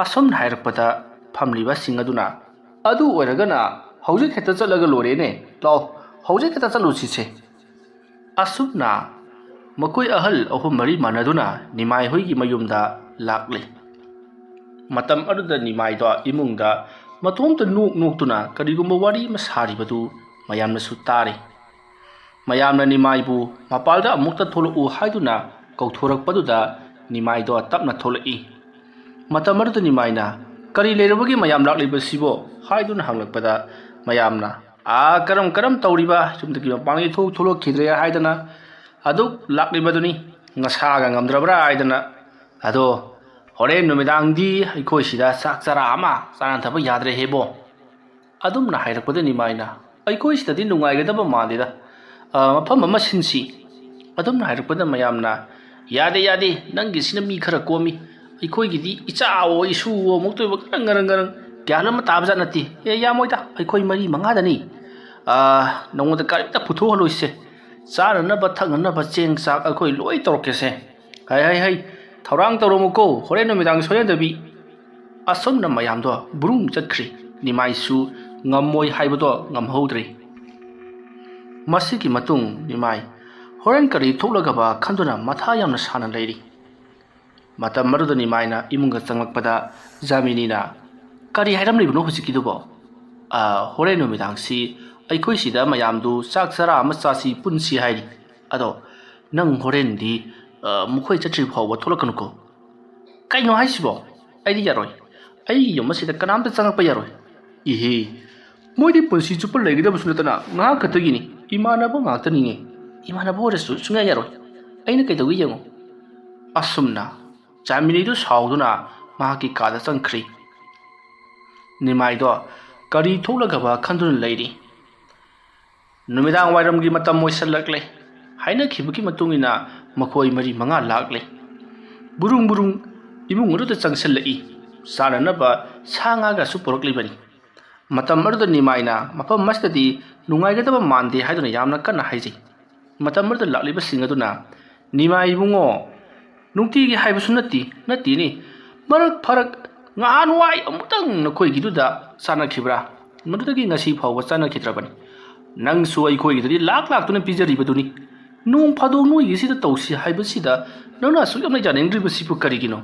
ꯑꯁꯨꯝꯅ ꯍꯥꯏꯔꯛꯄꯗ ꯐꯝꯂꯤꯕꯁꯤꯡ ꯑꯗꯨꯅ, "ꯑꯗꯨ ꯑꯣꯏꯔꯒꯅ ꯍꯧꯖꯤꯛ ꯍꯦꯛꯇ ꯆꯠꯂꯒ ꯂꯣꯏꯔꯦꯅꯦ꯫ ꯂꯥꯛꯑꯣ, ꯍꯧꯖꯤꯛ ꯍꯦꯛꯇ ꯆꯠꯂꯨꯁꯤꯁꯦ"꯫ ꯑꯁꯨꯝꯅ ꯃꯈꯣꯏ ꯑꯍꯜ ꯑꯍꯨꯝ ꯃꯔꯤ ꯃꯥꯟꯅꯗꯨꯅ ꯅꯤꯃꯥꯏ ꯍꯣꯏꯒꯤ ꯃꯌꯨꯝꯗ ꯂꯥꯛꯂꯦ꯫ ꯃꯇꯝ ꯑꯗꯨꯗ ꯅꯤꯃꯥꯏꯗꯣ ꯏꯃꯨꯡꯗ ꯃꯇꯣꯝꯇ ꯅꯣꯛ ꯅꯣꯛꯇꯨꯅ ꯀꯔꯤꯒꯨꯝꯕ ꯋꯥꯔꯤ ꯑꯃ ꯁꯥꯔꯤꯕꯗꯨ ꯃꯌꯥꯝꯅꯁꯨ ꯇꯥꯔꯤ꯫ ꯃꯌꯥꯝꯅ ꯅꯤꯃꯥꯏꯕꯨ ꯃꯄꯥꯜꯗ ꯑꯃꯨꯛꯇ ꯊꯣꯛꯂꯛꯎ ꯍꯥꯏꯗꯨꯅ ꯀꯧꯊꯣꯔꯛꯄꯗꯨꯗ ꯅꯤꯃꯥꯏꯗꯣ ꯇꯞꯅ ꯊꯣꯛꯂꯛꯏ꯫ ꯃꯇꯝ ꯑꯗꯨꯗ ꯅꯤꯃꯥꯏꯅ, "ꯀꯔꯤ ꯂꯩꯔꯕꯒꯦ ꯃꯌꯥꯝ ꯂꯥꯛꯂꯤꯕꯁꯤꯕꯣ?" ꯍꯥꯏꯗꯨꯅ ꯍꯪꯂꯛꯄꯗ ꯃꯌꯥꯝꯅ, "ꯑꯥ, ꯀꯔꯝ ꯀꯔꯝ ꯇꯧꯔꯤꯕ? ꯌꯨꯝꯗꯒꯤ ꯃꯄꯥꯟꯒꯤ ꯊꯣꯛ ꯊꯣꯛꯂꯛꯈꯤꯗ꯭ꯔꯦ ꯍꯥꯏꯗꯅ ꯑꯗꯨꯛ ꯂꯥꯛꯂꯤꯕꯗꯨꯅꯤ, ꯅꯁꯥꯒ ꯉꯝꯗ꯭ꯔꯕ꯭ꯔꯥ?" ꯍꯥꯏꯗꯅ꯫ "ꯑꯗꯣ ꯍꯣꯔꯦꯟ ꯅꯨꯃꯤꯗꯥꯡꯗꯤ ꯑꯩꯈꯣꯏ ꯁꯤꯗ ꯆꯥꯛ ꯆꯔꯥ ꯑꯃ ꯆꯥꯅꯗꯕ ꯌꯥꯗ꯭ꯔꯦ ꯍꯦꯕꯣ"꯫ ꯑꯗꯨꯝꯅ ꯍꯥꯏꯔꯛꯄꯗ ꯅꯤꯃꯥꯏꯅ, "ꯑꯩꯈꯣꯏ ꯁꯤꯗꯗꯤ ꯅꯨꯡꯉꯥꯏꯒꯗꯕ ꯃꯥꯟꯗꯦꯗ꯫ ꯑ, ꯃꯐꯝ ꯑꯃ ꯁꯤꯟꯁꯤ꯫ ꯑꯗꯨꯝꯅ ꯍꯥꯏꯔꯛꯄꯗ ꯃꯌꯥꯝꯅ, "ꯌꯥꯗꯦ, ꯌꯥꯗꯦ, ꯅꯪꯒꯤꯁꯤꯅ ꯃꯤ ꯈꯔ ꯀꯣꯝꯃꯤ, ꯑꯩꯈꯣꯏꯒꯤꯗꯤ ꯏꯆꯥꯋꯣ ꯏꯁꯨꯋꯣ ꯑꯃꯨꯛꯇꯣꯏꯕ ꯉꯔꯪ ꯉꯔꯪ ꯉꯔꯪ, ꯒ꯭ꯌꯥꯟ ꯑꯃ ꯇꯥꯕꯖꯥꯠ ꯅꯠꯇꯦ꯫ ꯑꯦ, ꯌꯥꯝꯃꯣꯏꯗ, ꯑꯩꯈꯣꯏ ꯃꯔꯤ ꯃꯉꯥꯗꯅꯤ꯫ ꯑ, ꯅꯉꯣꯟꯗ ꯀꯔꯤꯝꯇ ꯄꯨꯊꯣꯛꯍꯜꯂꯣꯏꯁꯦ꯫ ꯆꯥꯅꯅꯕ ꯊꯛꯅꯅꯕ ꯆꯦꯡ ꯆꯥꯛ ꯑꯩꯈꯣꯏ ꯂꯣꯏ ꯇꯧꯔꯛꯀꯦꯁꯦ꯫ ꯍꯩ, ꯍꯩ, ꯍꯩ, ꯊꯧꯔꯥꯡ ꯇꯧꯔꯝꯃꯨꯀꯣ, ꯍꯣꯔꯦꯟ ꯅꯨꯃꯤꯗꯥꯡ ꯁꯣꯏꯅꯗꯕꯤ꯫" ꯑꯁꯨꯝꯅ ꯃꯌꯥꯝꯗꯣ ꯕ꯭ꯔꯨꯡ ꯆꯠꯈ꯭ꯔꯦ꯫ ꯅꯤꯃꯥꯏꯁꯨ ꯉꯝꯃꯣꯏ ꯍꯥꯏꯕꯗꯣ ꯉꯝꯍꯧꯗ꯭ꯔꯦ꯫ ꯃꯁꯤꯒꯤ ꯃꯇꯨꯡ ꯅꯤꯃꯥꯏ ꯍꯣꯔꯦꯟ ꯀꯔꯤ ꯊꯣꯛꯂꯒꯕ ꯈꯟꯗꯨꯅ ꯃꯊꯥ ꯌꯥꯝꯅ ꯁꯥꯅ ꯂꯩꯔꯤ꯫ ꯃꯇꯝ ꯑꯗꯨꯗ ꯅꯤꯃꯥꯏꯅ ꯏꯃꯨꯡꯗ ꯆꯪꯂꯛꯄꯗ ꯖꯥꯃꯤꯅꯤꯅ, "ꯀꯔꯤ ꯍꯥꯏꯔꯝꯂꯤꯕꯅꯣ ꯍꯧꯖꯤꯛꯀꯤꯗꯨꯕꯣ?" "ꯑ, ꯍꯣꯔꯦꯟ ꯅꯨꯃꯤꯗꯥꯡꯁꯤ ꯑꯩꯈꯣꯏ ꯁꯤꯗ ꯃꯌꯥꯝꯗꯨ ꯆꯥꯛ ꯆꯔꯥ ꯑꯃ ꯆꯥꯁꯤ ꯄꯨꯟꯁꯤ ꯍꯥꯏꯔꯤ꯫ ꯑꯗꯣ ꯅꯪ ꯍꯣꯔꯦꯟꯗꯤ, ꯑ, ꯃꯈꯣꯏ ꯆꯠꯇ꯭ꯔꯤ ꯐꯥꯎꯕ ꯊꯣꯛꯂꯛꯀꯅꯨꯀꯣ꯫" "ꯀꯩꯅꯣ ꯍꯥꯏꯁꯤꯕꯣ? ꯑꯩꯗꯤ ꯌꯥꯔꯣꯏ꯫ ꯑꯩꯒꯤ ꯌꯨꯝ ꯑꯁꯤꯗ ꯀꯅꯥꯝꯇ ꯆꯪꯉꯛꯄ ꯌꯥꯔꯣꯏ꯫" "ꯏꯍꯦ, ꯃꯣꯏꯗꯤ ꯄꯨꯟꯁꯤ ꯆꯨꯞꯄ ꯂꯩꯒꯗꯕꯁꯨ ꯅꯠꯇꯅ ꯉꯥꯏꯍꯥꯛ ꯈꯛꯇꯒꯤꯅꯤ꯫ ꯏꯃꯥꯟꯅꯕ ꯉꯥꯛꯇꯅꯤꯅꯦ꯫ ꯏꯃꯥꯟꯅꯕ ꯑꯣꯏꯔꯁꯨ ꯁꯨꯡꯌꯥ ꯌꯥꯔꯣꯏ꯫ ꯑꯩꯅ ꯀꯩꯗꯧꯒꯦ ꯌꯦꯡꯉꯨ꯫" ꯑꯁꯨꯝꯅ ꯆꯥꯃꯤꯅꯤꯗꯨ ꯁꯥꯎꯗꯨꯅ ꯃꯍꯥꯛꯀꯤ ꯀꯥꯗ ꯆꯪꯈ꯭ꯔꯤ꯫ ꯅꯤꯃꯥꯏꯗꯣ ꯀꯔꯤ ꯊꯣꯛꯂꯒꯕ ꯈꯟꯗꯨꯅ ꯂꯩꯔꯤ꯫ ꯅꯨꯃꯤꯗꯥꯡ ꯋꯥꯏꯔꯝꯒꯤ ꯃꯇꯝ ꯑꯣꯏꯁꯜꯂꯛꯂꯦ꯫ ꯍꯥꯏꯅꯈꯤꯕꯒꯤ ꯃꯇꯨꯡ ꯏꯟꯅ ꯃꯈꯣꯏ ꯃꯔꯤ ꯃꯉꯥ ꯂꯥꯛꯂꯦ꯫ ꯕꯨꯔꯨꯡ ꯕꯨꯔꯨꯡ ꯏꯃꯨꯡ ꯑꯗꯨꯗ ꯆꯪꯁꯤꯜꯂꯛꯏ꯫ ꯆꯥꯅꯅꯕ ꯁꯥ ꯉꯥꯒꯁꯨ ꯄꯨꯔꯛꯂꯤꯕꯅꯤ꯫ ꯃꯇꯝ ꯑꯗꯨꯗ ꯅꯤꯃꯥꯏꯅ ꯃꯐꯝ ꯑꯁꯤꯗꯗꯤ ꯅꯨꯡꯉꯥꯏꯒꯗꯕ ꯃꯥꯟꯗꯦ ꯍꯥꯏꯗꯨꯅ ꯌꯥꯝꯅ ꯀꯟꯅ ꯍꯥꯏꯖꯩ꯫ ꯃꯇꯝ ꯑꯗꯨꯗ ꯂꯥꯛꯂꯤꯕꯁꯤꯡ ꯑꯗꯨꯅ, "ꯅꯤꯃꯥꯏ ꯏꯕꯨꯡꯉꯣ, ꯅꯨꯡꯇꯤꯒꯤ ꯍꯥꯏꯕꯁꯨ ꯅꯠꯇꯦ, ꯅꯠꯇꯦꯅꯦ꯫ ꯃꯔꯛ ꯐꯔꯛ ꯉꯍꯥꯟꯋꯥꯏ ꯑꯃꯨꯛꯇꯪ ꯅꯈꯣꯏꯒꯤꯗꯨꯗ ꯆꯥꯅꯈꯤꯕ꯭ꯔꯥ? ꯃꯗꯨꯗꯒꯤ ꯉꯁꯤ ꯐꯥꯎꯕ ꯆꯥꯅꯈꯤꯗ꯭ꯔꯕꯅꯤ꯫ ꯅꯪꯁꯨ ꯑꯩꯈꯣꯏꯒꯤꯗꯗꯤ ꯂꯥꯛ ꯂꯥꯛꯇꯨꯅ ꯄꯤꯖꯔꯤꯕꯗꯨꯅꯤ꯫ ꯅꯣꯡ ꯐꯥꯗꯣꯛ ꯅꯣꯏꯒꯤꯁꯤꯗ ꯇꯧꯁꯤ ꯍꯥꯏꯕꯁꯤꯗ ꯅꯪꯅ ꯑꯁꯨꯛ ꯌꯥꯝꯅ ꯌꯥꯅꯤꯡꯗ꯭ꯔꯤꯕꯁꯤꯕꯨ ꯀꯔꯤꯒꯤꯅꯣ?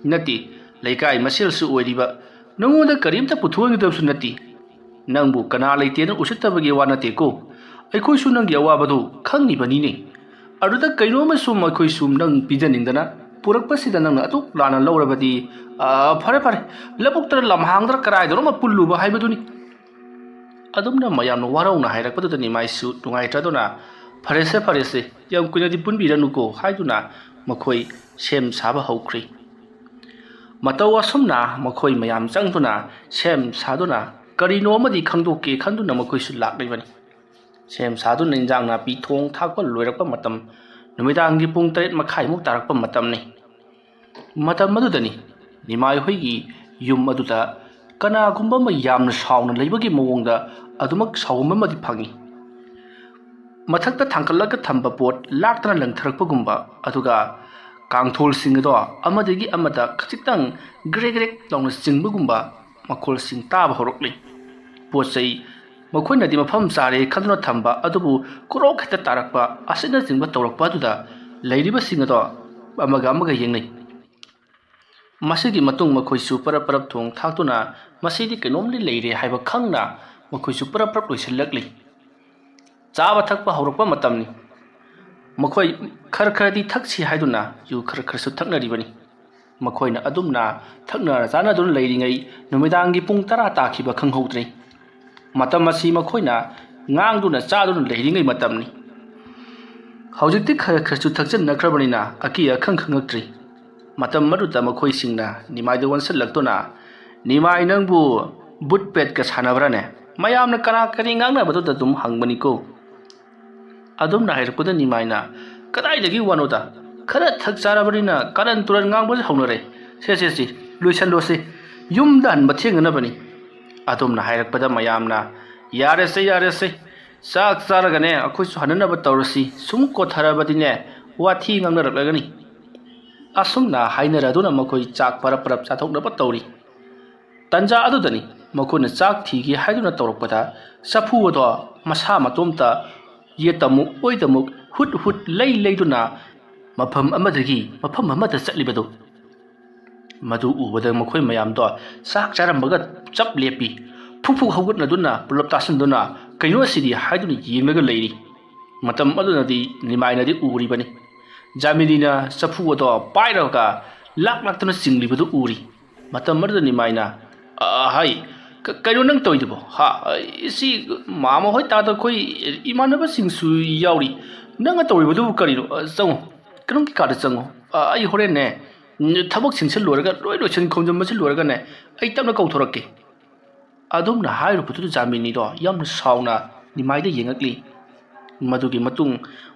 ꯅꯠꯇꯦ, ꯂꯩꯀꯥꯏ ꯃꯁꯦꯜꯁꯨ ꯑꯣꯏꯔꯤꯕ, ꯅꯉꯣꯟꯗ ꯀꯔꯤꯝꯇ ꯄꯨꯊꯣꯛꯍꯟꯒꯗꯕꯁꯨ ꯅꯠꯇꯦ꯫ ꯅꯪꯕꯨ ꯀꯅꯥ ꯂꯩꯇꯦꯅ ꯎꯁꯤꯠꯇꯕꯒꯤ ꯋꯥ ꯅꯠꯇꯦꯀꯣ꯫ ꯑꯩꯈꯣꯏꯁꯨ ꯅꯪꯒꯤ ꯑꯋꯥꯕꯗꯨ ꯈꯪꯉꯤꯕꯅꯤꯅꯦ꯫ ꯑꯗꯨꯗ ꯀꯩꯅꯣꯝꯃ ꯁꯨꯝ ꯑꯩꯈꯣꯏꯁꯨ ꯅꯪ ꯄꯤꯖꯅꯤꯡꯗꯅ ꯄꯨꯔꯛꯄꯁꯤꯗ ꯅꯪꯅ ꯑꯗꯨꯛ ꯂꯥꯟꯅ ꯂꯧꯔꯕꯗꯤ, ꯑꯥ, ꯐꯔꯦ, ꯐꯔꯦ, ꯂꯧꯕꯨꯛꯇꯔ ꯂꯝꯍꯥꯡꯗꯔ ꯀꯗꯥꯏꯗꯅꯣꯃ ꯄꯨꯜꯂꯨꯕ ꯍꯥꯏꯕꯗꯨꯅꯤ꯫" ꯑꯗꯨꯝꯅ ꯃꯌꯥꯝꯅ ꯋꯥꯔꯧꯅ ꯍꯥꯏꯔꯛꯄꯗꯨꯗ ꯅꯤꯃꯥꯏꯁꯨ ꯅꯨꯡꯉꯥꯏꯇ꯭ꯔꯗꯨꯅ, "ꯐꯔꯦꯁꯦ, ꯐꯔꯦꯁꯦ, ꯌꯥꯝ ꯀꯨꯏꯅꯗꯤ ꯄꯨꯟꯕꯤꯔꯅꯨꯀꯣ" ꯍꯥꯏꯗꯨꯅ ꯃꯈꯣꯏ ꯁꯦꯝ ꯁꯥꯕ ꯍꯧꯈ꯭ꯔꯦ꯫ ꯃꯇꯧ ꯑꯁꯨꯝꯅ ꯃꯈꯣꯏ ꯃꯌꯥꯝ ꯆꯪꯗꯨꯅ ꯁꯦꯝ ꯁꯥꯗꯨꯅ ꯀꯔꯤꯅꯣ ꯑꯃꯗꯤ ꯈꯪꯗꯣꯛꯀꯦ ꯈꯟꯗꯨꯅ ꯃꯈꯣꯏꯁꯨ ꯂꯥꯛꯂꯤꯕꯅꯤ꯫ ꯁꯦꯝ ꯁꯥꯗꯨꯅ ꯏꯟꯖꯥꯡ ꯅꯥꯄꯤ ꯊꯣꯡ ꯊꯥꯛꯄ ꯂꯣꯏꯔꯛꯄ ꯃꯇꯝ ꯅꯨꯃꯤꯗꯥꯡꯒꯤ ꯄꯨꯡ ꯇꯔꯦꯠ ꯃꯈꯥꯏꯃꯨꯛ ꯇꯥꯔꯛꯄ ꯃꯇꯝꯅꯤ꯫ ꯃꯇꯝ ꯑꯗꯨꯗꯅꯤ ꯅꯤꯃꯥꯏ ꯍꯣꯏꯒꯤ ꯌꯨꯝ ꯑꯗꯨꯗ ꯀꯅꯥꯒꯨꯝꯕ ꯑꯃ ꯌꯥꯝꯅ ꯁꯥꯎꯅ ꯂꯩꯕꯒꯤ ꯃꯑꯣꯡꯗ ꯑꯗꯨꯃꯛ ꯁꯥꯎꯍꯨꯝ ꯑꯃꯗꯤ ꯐꯪꯏ꯫ ꯃꯊꯛꯇ ꯊꯥꯡꯒꯠꯂꯒ ꯊꯝꯕ ꯄꯣꯠ ꯂꯥꯛꯇꯅ ꯂꯪꯊꯔꯛꯄꯒꯨꯝꯕ, ꯑꯗꯨꯒ ꯀꯥꯡꯊꯣꯜꯁꯤꯡ ꯑꯗꯣ ꯑꯃꯗꯒꯤ ꯑꯃꯗ ꯈꯖꯤꯛꯇꯪ ꯒ꯭ꯔꯦꯛ ꯒ꯭ꯔꯦꯛ ꯂꯥꯎꯅ ꯆꯤꯡꯕꯒꯨꯝꯕ ꯃꯈꯣꯜꯁꯤꯡ ꯇꯥꯕ ꯍꯧꯔꯛꯂꯤ꯫ ꯄꯣꯠ ꯆꯩ ꯃꯈꯣꯏꯅꯗꯤ ꯃꯐꯝ ꯆꯥꯔꯦ ꯈꯟꯗꯨꯅ ꯊꯝꯕ ꯑꯗꯨꯕꯨ ꯀ꯭ꯔꯣꯛ ꯍꯦꯛꯇ ꯇꯥꯔꯛꯄ ꯑꯁꯤꯅꯆꯤꯡꯕ ꯇꯧꯔꯛꯄ ꯑꯗꯨꯗ ꯂꯩꯔꯤꯕꯁꯤꯡ ꯑꯗꯣ ꯑꯃꯒ ꯑꯃꯒ ꯌꯦꯡꯅꯩ꯫ ꯃꯁꯤꯒꯤ ꯃꯇꯨꯡ ꯃꯈꯣꯏꯁꯨ ꯄꯔꯞ ꯄꯔꯞ ꯊꯣꯡ ꯊꯥꯛꯇꯨꯅ ꯃꯁꯤꯗꯤ ꯀꯩꯅꯣꯝꯗꯤ ꯂꯩꯔꯦ ꯍꯥꯏꯕ ꯈꯪꯅ ꯃꯈꯣꯏꯁꯨ ꯄꯔꯞ ꯄꯔꯞ ꯂꯣꯏꯁꯤꯜꯂꯛꯂꯤ꯫ ꯆꯥꯕ ꯊꯛꯄ ꯍꯧꯔꯛꯄ ꯃꯇꯝꯅꯤ꯫ ꯃꯈꯣꯏ ꯈꯔ ꯈꯔꯗꯤ ꯊꯛꯁꯤ ꯍꯥꯏꯗꯨꯅ ꯌꯨ ꯈꯔ ꯈꯔꯁꯨ ꯊꯛꯅꯔꯤꯕꯅꯤ꯫ ꯃꯈꯣꯏꯅ ꯑꯗꯨꯝꯅ ꯊꯛꯅ ꯆꯥꯅꯗꯨꯅ ꯂꯩꯔꯤꯉꯩ ꯅꯨꯃꯤꯗꯥꯡꯒꯤ ꯄꯨꯡ ꯇꯔꯥ ꯇꯥꯈꯤꯕ ꯈꯪꯍꯧꯗ꯭ꯔꯦ꯫ ꯃꯇꯝ ꯑꯁꯤ ꯃꯈꯣꯏꯅ ꯉꯥꯡꯗꯨꯅ ꯆꯥꯗꯨꯅ ꯂꯩꯔꯤꯉꯩ ꯃꯇꯝꯅꯤ꯫ ꯍꯧꯖꯤꯛꯇꯤ ꯈꯔ ꯈꯔꯁꯨ ꯊꯛꯆꯟꯅꯈ꯭ꯔꯕꯅꯤꯅ ꯑꯀꯤ ꯑꯈꯪ ꯈꯪꯉꯛꯇ꯭ꯔꯤ꯫ ꯃꯇꯝ ꯑꯗꯨꯗ ꯃꯈꯣꯏꯁꯤꯡꯅ ꯅꯤꯃꯥꯏꯗ ꯑꯣꯟꯁꯤꯜꯂꯛꯇꯨꯅ, "ꯅꯤꯃꯥꯏ, ꯅꯪꯕꯨ ꯕꯨꯠ ꯄꯦꯠꯀ ꯁꯥꯟꯅꯕ꯭ꯔꯥꯅꯦ? ꯃꯌꯥꯝꯅ ꯀꯅꯥ ꯀꯔꯤ ꯉꯥꯡꯅꯕꯗꯨꯗ ꯑꯗꯨꯝ ꯍꯪꯕꯅꯤꯀꯣ?" ꯑꯗꯨꯝꯅ ꯍꯥꯏꯔꯛꯄꯗ ꯅꯤꯃꯥꯏꯅ, "ꯀꯗꯥꯏꯗꯒꯤ ꯋꯥꯅꯣꯗ? ꯈꯔ ꯊꯛ ꯆꯥꯔꯕꯅꯤꯅ ꯀꯥꯔꯟ ꯇꯨꯔꯟ ꯉꯥꯡꯕꯁꯨ ꯍꯧꯅꯔꯦ꯫ ꯁꯦ, ꯁꯦ, ꯁꯦ, ꯂꯣꯏꯁꯜꯂꯣꯁꯦ꯫ ꯌꯨꯝꯗ ꯍꯟꯕ ꯊꯦꯡꯅꯅꯕꯅꯤ꯫" ꯑꯗꯨꯝꯅ ꯍꯥꯏꯔꯛꯄꯗ ꯃꯌꯥꯝꯅ, "ꯌꯥꯔꯦꯁꯦ, ꯌꯥꯔꯦꯁꯦ꯫ ꯆꯥꯛ ꯆꯥꯔꯒꯅꯦ ꯑꯩꯈꯣꯏꯁꯨ ꯍꯟꯅꯅꯕ ꯇꯧꯔꯁꯤ꯫ ꯁꯨꯝ ꯀꯣꯠꯊꯔꯕꯗꯤꯅꯦ ꯋꯥꯊꯤ ꯉꯥꯡꯅꯔꯛꯂꯒꯅꯤ꯫" ꯑꯁꯨꯝꯅ ꯍꯥꯏꯅꯔꯗꯨꯅ ꯃꯈꯣꯏ ꯆꯥꯛ ꯄꯔꯞ ꯄꯔꯞ ꯆꯥꯊꯣꯛꯅꯕ ꯇꯧꯔꯤ꯫ ꯇꯟꯖꯥ ꯑꯗꯨꯗꯅꯤ ꯃꯈꯣꯏꯅ ꯆꯥꯛ ꯊꯤꯒꯦ ꯍꯥꯏꯗꯨꯅ ꯇꯧꯔꯛꯄꯗ ꯆꯐꯨ ꯑꯗꯣ ꯃꯁꯥ ꯃꯇꯣꯝꯇ ꯌꯦꯠꯇꯃꯨꯛ ꯑꯣꯏꯗꯃꯨꯛ ꯍꯨꯠ ꯍꯨꯠ ꯂꯩ ꯂꯩꯗꯨꯅ ꯃꯐꯝ ꯑꯃꯗꯒꯤ ꯃꯐꯝ ꯑꯃꯗ ꯆꯠꯂꯤꯕꯗꯨ꯫ ꯃꯗꯨ ꯎꯕꯗ ꯃꯈꯣꯏ ꯃꯌꯥꯝꯗꯣ ꯆꯥꯛ ꯆꯥꯔꯝꯕꯒ ꯆꯞ ꯂꯦꯞꯄꯤ꯫ ꯐꯨꯛ ꯐꯨꯛ ꯍꯧꯒꯠꯅꯗꯨꯅ ꯄꯨꯂꯞ ꯇꯥꯁꯤꯟꯗꯨꯅ, "ꯀꯩꯅꯣ ꯑꯁꯤꯗꯤ?" ꯍꯥꯏꯗꯨꯅ ꯌꯦꯡꯂꯒ ꯂꯩꯔꯤ꯫ ꯃꯇꯝ ꯑꯗꯨꯗꯗꯤ ꯅꯤꯃꯥꯏꯅꯗꯤ ꯎꯔꯤꯕꯅꯤ꯫ ꯖꯥꯃꯤꯅꯤꯅ ꯆꯐꯨ ꯑꯗꯣ ꯄꯥꯏꯔꯒ ꯂꯥꯛ ꯂꯥꯛꯇꯨꯅ ꯆꯤꯡꯂꯤꯕꯗꯨ ꯎꯔꯤ꯫ ꯃꯇꯝ ꯑꯗꯨꯗ ꯅꯤꯃꯥꯏꯅ, "ꯑ, ꯍꯥꯏ, ꯀ-, ꯀꯩꯅꯣ ꯅꯪ ꯇꯧꯔꯤꯗꯨꯕꯣ? ꯍꯥ? ꯑꯩ, ꯁꯤ ꯃꯥꯃ ꯍꯣꯏ ꯇꯥꯗ ꯑꯩꯈꯣꯏ ꯏꯃꯥꯟꯅꯕꯁꯤꯡꯁꯨ ꯌꯥꯎꯔꯤ꯫ ꯅꯪꯅ ꯇꯧꯔꯤꯕꯗꯨꯕꯨ ꯀꯔꯤꯅꯣ? ꯑ, ꯆꯪꯉꯣ, ꯀꯩꯅꯣꯝꯒꯤ ꯀꯥꯗ ꯆꯪꯉꯣ꯫ ꯑ, ꯑꯩ ꯍꯣꯔꯦꯟꯅꯦ, ꯎꯝ, ꯊꯕꯛꯁꯤꯡꯁꯦ ꯂꯣꯏꯔꯒ, ꯂꯣꯏ ꯂꯣꯏꯁꯤꯟ ꯈꯣꯝꯖꯤꯟꯕꯁꯦ ꯂꯣꯏꯔꯒꯅꯦ, ꯑꯩ ꯇꯞꯅ ꯀꯧꯊꯣꯔꯛꯀꯦ꯫" ꯑꯗꯨꯝꯅ ꯍꯥꯏꯔꯨꯕꯗꯨꯗ ꯖꯥꯃꯤꯅꯤꯗꯣ ꯌꯥꯝꯅ ꯁꯥꯎꯅ ꯅꯤꯃꯥꯏꯗ ꯌꯦꯡꯉꯛꯂꯤ꯫ ꯃꯗꯨꯒꯤ ꯃꯇꯨꯡ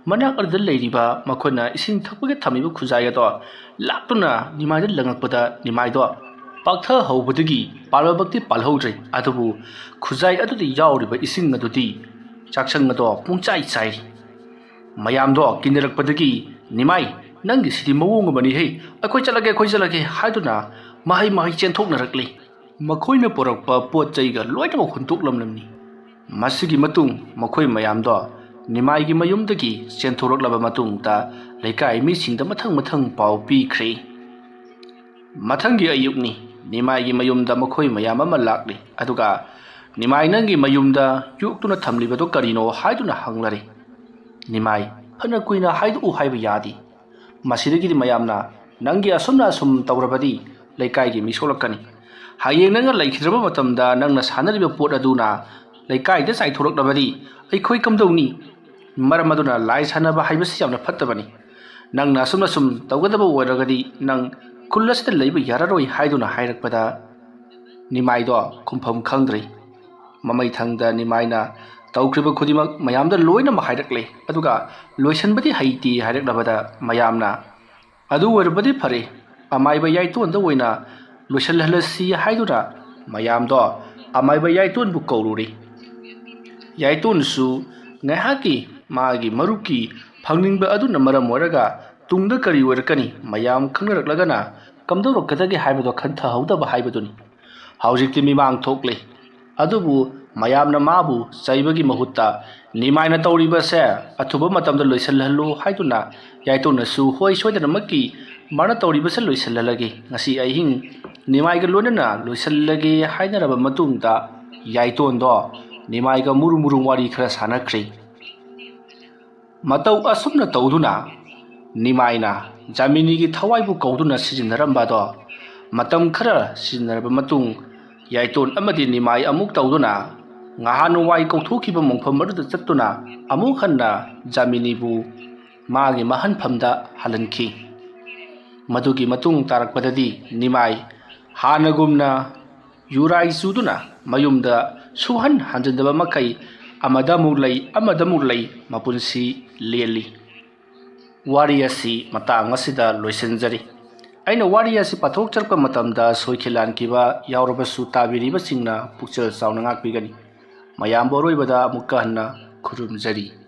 ꯃꯅꯥꯛ ꯑꯗꯨꯗ ꯂꯩꯔꯤꯕ ꯃꯈꯣꯏꯅ ꯏꯁꯤꯡ ꯊꯛꯄꯒꯤ ꯊꯝꯃꯤꯕ ꯈꯨꯖꯥꯏ ꯑꯗꯣ ꯂꯥꯛꯇꯨꯅ ꯅꯤꯃꯥꯏꯗ ꯂꯪꯉꯛꯄꯗ ꯅꯤꯃꯥꯏꯗꯣ ꯄꯥꯛꯊꯍꯧꯕꯗꯒꯤ ꯄꯥꯜꯕꯃꯛꯇꯤ ꯄꯥꯜꯍꯧꯗ꯭ꯔꯦ, ꯑꯗꯨꯕꯨ ꯈꯨꯖꯥꯏ ꯑꯗꯨꯗ ꯌꯥꯎꯔꯤꯕ ꯏꯁꯤꯡ ꯑꯗꯨꯗꯤ ꯆꯥꯛꯁꯪ ꯑꯗꯣ ꯄꯨꯡꯆꯥꯏ ꯆꯥꯏꯔꯤ꯫ ꯃꯌꯥꯝꯗꯣ ꯀꯤꯅꯔꯛꯄꯗꯒꯤ, "ꯅꯤꯃꯥꯏ, ꯅꯪꯒꯤꯁꯤꯗꯤ ꯃꯑꯣꯡ ꯑꯃꯅꯤꯍꯦ, ꯑꯩꯈꯣꯏ ꯆꯠꯂꯒꯦ, ꯑꯩꯈꯣꯏ ꯆꯠꯂꯒꯦ" ꯍꯥꯏꯗꯨꯅ ꯃꯍꯩ ꯃꯍꯩ ꯆꯦꯟꯊꯣꯛꯅꯔꯛꯂꯤ꯫ ꯃꯈꯣꯏꯅ ꯄꯨꯔꯛꯄ ꯄꯣꯠ ꯆꯩꯒ ꯂꯣꯏꯅꯃꯛ ꯍꯨꯟꯗꯣꯛꯂꯝꯂꯝꯃꯤ꯫ ꯃꯁꯤꯒꯤ ꯃꯇꯨꯡ ꯃꯈꯣꯏ ꯃꯌꯥꯝꯗꯣ ꯅꯤꯃꯥꯏꯒꯤ ꯃꯌꯨꯝꯗꯒꯤ ꯆꯦꯟꯊꯣꯔꯛꯂꯕ ꯃꯇꯨꯡꯗ ꯂꯩꯀꯥꯏ ꯃꯤꯁꯤꯡꯗ ꯃꯊꯪ ꯃꯊꯪ ꯄꯥꯎ ꯄꯤꯈ꯭ꯔꯦ꯫ ꯃꯊꯪꯒꯤ ꯑꯌꯨꯛꯅꯤ꯫ ꯅꯤꯃꯥꯏꯒꯤ ꯃꯌꯨꯝꯗ ꯃꯈꯣꯏ ꯃꯌꯥꯝ ꯑꯃ ꯂꯥꯛꯂꯤ꯫ ꯑꯗꯨꯒ, "ꯅꯤꯃꯥꯏ, ꯅꯪꯒꯤ ꯃꯌꯨꯝꯗ ꯌꯣꯛꯇꯨꯅ ꯊꯝꯂꯤꯕꯗꯣ ꯀꯔꯤꯅꯣ?" ꯍꯥꯏꯗꯨꯅ ꯍꯪꯂꯔꯦ꯫ ꯅꯤꯃꯥꯏ, "ꯐꯅ ꯀꯨꯏꯅ ꯍꯥꯏꯗꯣꯛꯎ ꯍꯥꯏꯕ ꯌꯥꯗꯦ꯫ ꯃꯁꯤꯗꯒꯤꯗꯤ ꯃꯌꯥꯝꯅ ꯅꯪꯒꯤ ꯑꯁꯨꯝꯅ ꯑꯁꯨꯝ ꯇꯧꯔꯕꯗꯤ ꯂꯩꯀꯥꯏꯒꯤ ꯃꯤ ꯁꯣꯛꯂꯛꯀꯅꯤ꯫ ꯍꯌꯦꯡ ꯅꯪꯅ ꯂꯩꯈꯤꯗ꯭ꯔꯕ ꯃꯇꯝꯗ ꯅꯪꯅ ꯁꯥꯟꯅꯔꯤꯕ ꯄꯣꯠ ꯑꯗꯨꯅ ꯂꯩꯀꯥꯏꯗ ꯆꯥꯏꯊꯣꯔꯛꯂꯕꯗꯤ ꯑꯩꯈꯣꯏ ꯀꯝꯗꯧꯅꯤ? ꯃꯔꯝ ꯑꯗꯨꯅ ꯂꯥꯏ ꯁꯥꯟꯅꯕ ꯍꯥꯏꯕꯁꯤ ꯌꯥꯝꯅ ꯐꯠꯇꯕꯅꯤ꯫ ꯅꯪꯅ ꯑꯁꯨꯝ ꯑꯁꯨꯝ ꯇꯧꯒꯗꯕ ꯑꯣꯏꯔꯒꯗꯤ ꯅꯪ ꯈꯨꯜ ꯑꯁꯤꯗ ꯂꯩꯕ ꯌꯥꯔꯔꯣꯏ" ꯍꯥꯏꯗꯨꯅ ꯍꯥꯏꯔꯛꯄꯗ ꯅꯤꯃꯥꯏꯗꯣ ꯈꯨꯝꯐꯝ ꯈꯪꯗ꯭ꯔꯦ꯫ ꯃꯃꯩꯊꯪꯗ ꯅꯤꯃꯥꯏꯅ ꯇꯧꯈ꯭ꯔꯤꯕ ꯈꯨꯗꯤꯡꯃꯛ ꯃꯌꯥꯝꯗ ꯂꯣꯏꯅꯃꯛ ꯍꯥꯏꯔꯛꯂꯦ꯫ ꯑꯗꯨꯒ ꯂꯣꯏꯁꯤꯟꯕꯗꯤ ꯍꯩꯇꯦ ꯍꯥꯏꯔꯛꯂꯕꯗ ꯃꯌꯥꯝꯅ, "ꯑꯗꯨ ꯑꯣꯏꯔꯕꯗꯤ ꯐꯔꯦ, ꯑꯃꯥꯏꯕ ꯌꯥꯏꯇꯣꯟꯗ ꯑꯣꯏꯅ ꯂꯣꯏꯁꯤꯜꯍꯜꯂꯁꯤ" ꯍꯥꯏꯗꯨꯅ ꯃꯌꯥꯝꯗꯣ ꯑꯃꯥꯏꯕ ꯌꯥꯏꯇꯣꯟꯕꯨ ꯀꯧꯔꯨꯔꯦ꯫ ꯌꯥꯏꯇꯣꯟꯁꯨ ꯉꯥꯏꯍꯥꯛꯀꯤ ꯃꯥꯒꯤ ꯃꯔꯨꯞꯀꯤ ꯐꯪꯅꯤꯡꯕ ꯑꯗꯨꯅ ꯃꯔꯝ ꯑꯣꯏꯔꯒ ꯇꯨꯡꯗ ꯀꯔꯤ ꯑꯣꯏꯔꯛꯀꯅꯤ, ꯃꯌꯥꯝ ꯈꯪꯅꯔꯛꯂꯒꯅ ꯀꯝꯗꯧꯔꯛꯀꯗꯒꯦ ꯍꯥꯏꯕꯗꯣ ꯈꯟꯊꯍꯧꯗꯕ ꯍꯥꯏꯕꯗꯨꯅꯤ꯫ ꯍꯧꯖꯤꯛꯇꯤ ꯃꯤꯃꯥꯡ ꯊꯣꯛꯂꯦ꯫ ꯑꯗꯨꯕꯨ ꯃꯌꯥꯝꯅ ꯃꯥꯕꯨ ꯆꯩꯕꯒꯤ ꯃꯍꯨꯠꯇ, "ꯅꯤꯃꯥꯏꯅ ꯇꯧꯔꯤꯕꯁꯦ ꯑꯊꯨꯕ ꯃꯇꯝꯗ ꯂꯣꯏꯁꯤꯜꯍꯜꯂꯨ" ꯍꯥꯏꯗꯨꯅ ꯌꯥꯏꯇꯣꯟꯅꯁꯨ, "ꯍꯣꯏ, ꯁꯣꯏꯗꯅꯃꯛꯀꯤ ꯃꯥꯅ ꯇꯧꯔꯤꯕꯁꯦ ꯂꯣꯏꯁꯤꯜꯍꯜꯂꯒꯦ꯫ ꯉꯁꯤ ꯑꯍꯤꯡ ꯅꯤꯃꯥꯏꯒ ꯂꯣꯏꯅꯅ ꯂꯣꯏꯁꯤꯜꯂꯒꯦ" ꯍꯥꯏꯅꯔꯕ ꯃꯇꯨꯡꯗ ꯌꯥꯏꯇꯣꯟꯗꯣ ꯅꯤꯃꯥꯏꯒ ꯃꯨꯔꯨꯝ ꯃꯨꯔꯨꯝ ꯋꯥꯔꯤ ꯈꯔ ꯁꯥꯟꯅꯈ꯭ꯔꯦ꯫ ꯃꯇꯧ ꯑꯁꯨꯝꯅ ꯇꯧꯗꯨꯅ ꯅꯤꯃꯥꯏꯅ ꯖꯥꯃꯤꯅꯤꯒꯤ ꯊꯋꯥꯏꯕꯨ ꯀꯧꯗꯨꯅ ꯁꯤꯖꯤꯟꯅꯔꯝꯕ ꯑꯗꯣ ꯃꯇꯝ ꯈꯔ ꯁꯤꯖꯤꯟꯅꯔꯕ ꯃꯇꯨꯡ, ꯌꯥꯏꯇꯣꯟ ꯑꯃꯗꯤ ꯅꯤꯃꯥꯏ ꯑꯃꯨꯛ ꯇꯧꯗꯨꯅ ꯉꯍꯥꯟꯋꯥꯏ ꯀꯧꯊꯣꯛꯈꯤꯕ ꯃꯐꯝ ꯑꯗꯨꯗ ꯆꯠꯇꯨꯅ ꯑꯃꯨꯛ ꯍꯟꯅ ꯖꯥꯃꯤꯅꯤꯕꯨ ꯃꯥꯒꯤ ꯃꯍꯟꯐꯝꯗ ꯍꯜꯍꯟꯈꯤ꯫ ꯃꯗꯨꯒꯤ ꯃꯇꯨꯡ ꯇꯥꯔꯛꯄꯗꯗꯤ ꯅꯤꯃꯥꯏ ꯍꯥꯟꯅꯒꯨꯝꯅ ꯌꯨꯔꯥꯏ ꯆꯨꯗꯨꯅ ꯃꯌꯨꯝꯗ ꯁꯨꯍꯟ ꯍꯟꯖꯤꯟꯗꯕ ꯃꯈꯩ ꯑꯃꯗ ꯑꯃꯨꯛ ꯂꯩ, ꯑꯃꯗ ꯑꯃꯨꯛ ꯂꯩ, ꯃꯄꯨꯟꯁꯤ ꯂꯦꯜꯂꯤ꯫ ꯋꯥꯔꯤ ꯑꯁꯤ ꯃꯇꯥꯡ ꯑꯁꯤꯗ ꯂꯣꯏꯁꯤꯟꯖꯔꯤ꯫ ꯑꯩꯅ ꯋꯥꯔꯤ ꯑꯁꯤ ꯄꯥꯊꯣꯛꯆꯔꯛꯄ ꯃꯇꯝꯗ ꯁꯣꯏꯈꯤ ꯂꯥꯟꯈꯤꯕ ꯌꯥꯎꯔꯕꯁꯨ ꯇꯥꯕꯤꯔꯤꯕꯁꯤꯡꯅ ꯄꯨꯛꯆꯦꯜ ꯆꯥꯎꯅ ꯉꯥꯛꯄꯤꯒꯅꯤ꯫ ꯃꯌꯥꯝꯕꯨ ꯑꯔꯣꯏꯕꯗ ꯑꯃꯨꯛꯀ ꯍꯟꯅ ꯈꯨꯔꯨꯝꯖꯔꯤ꯫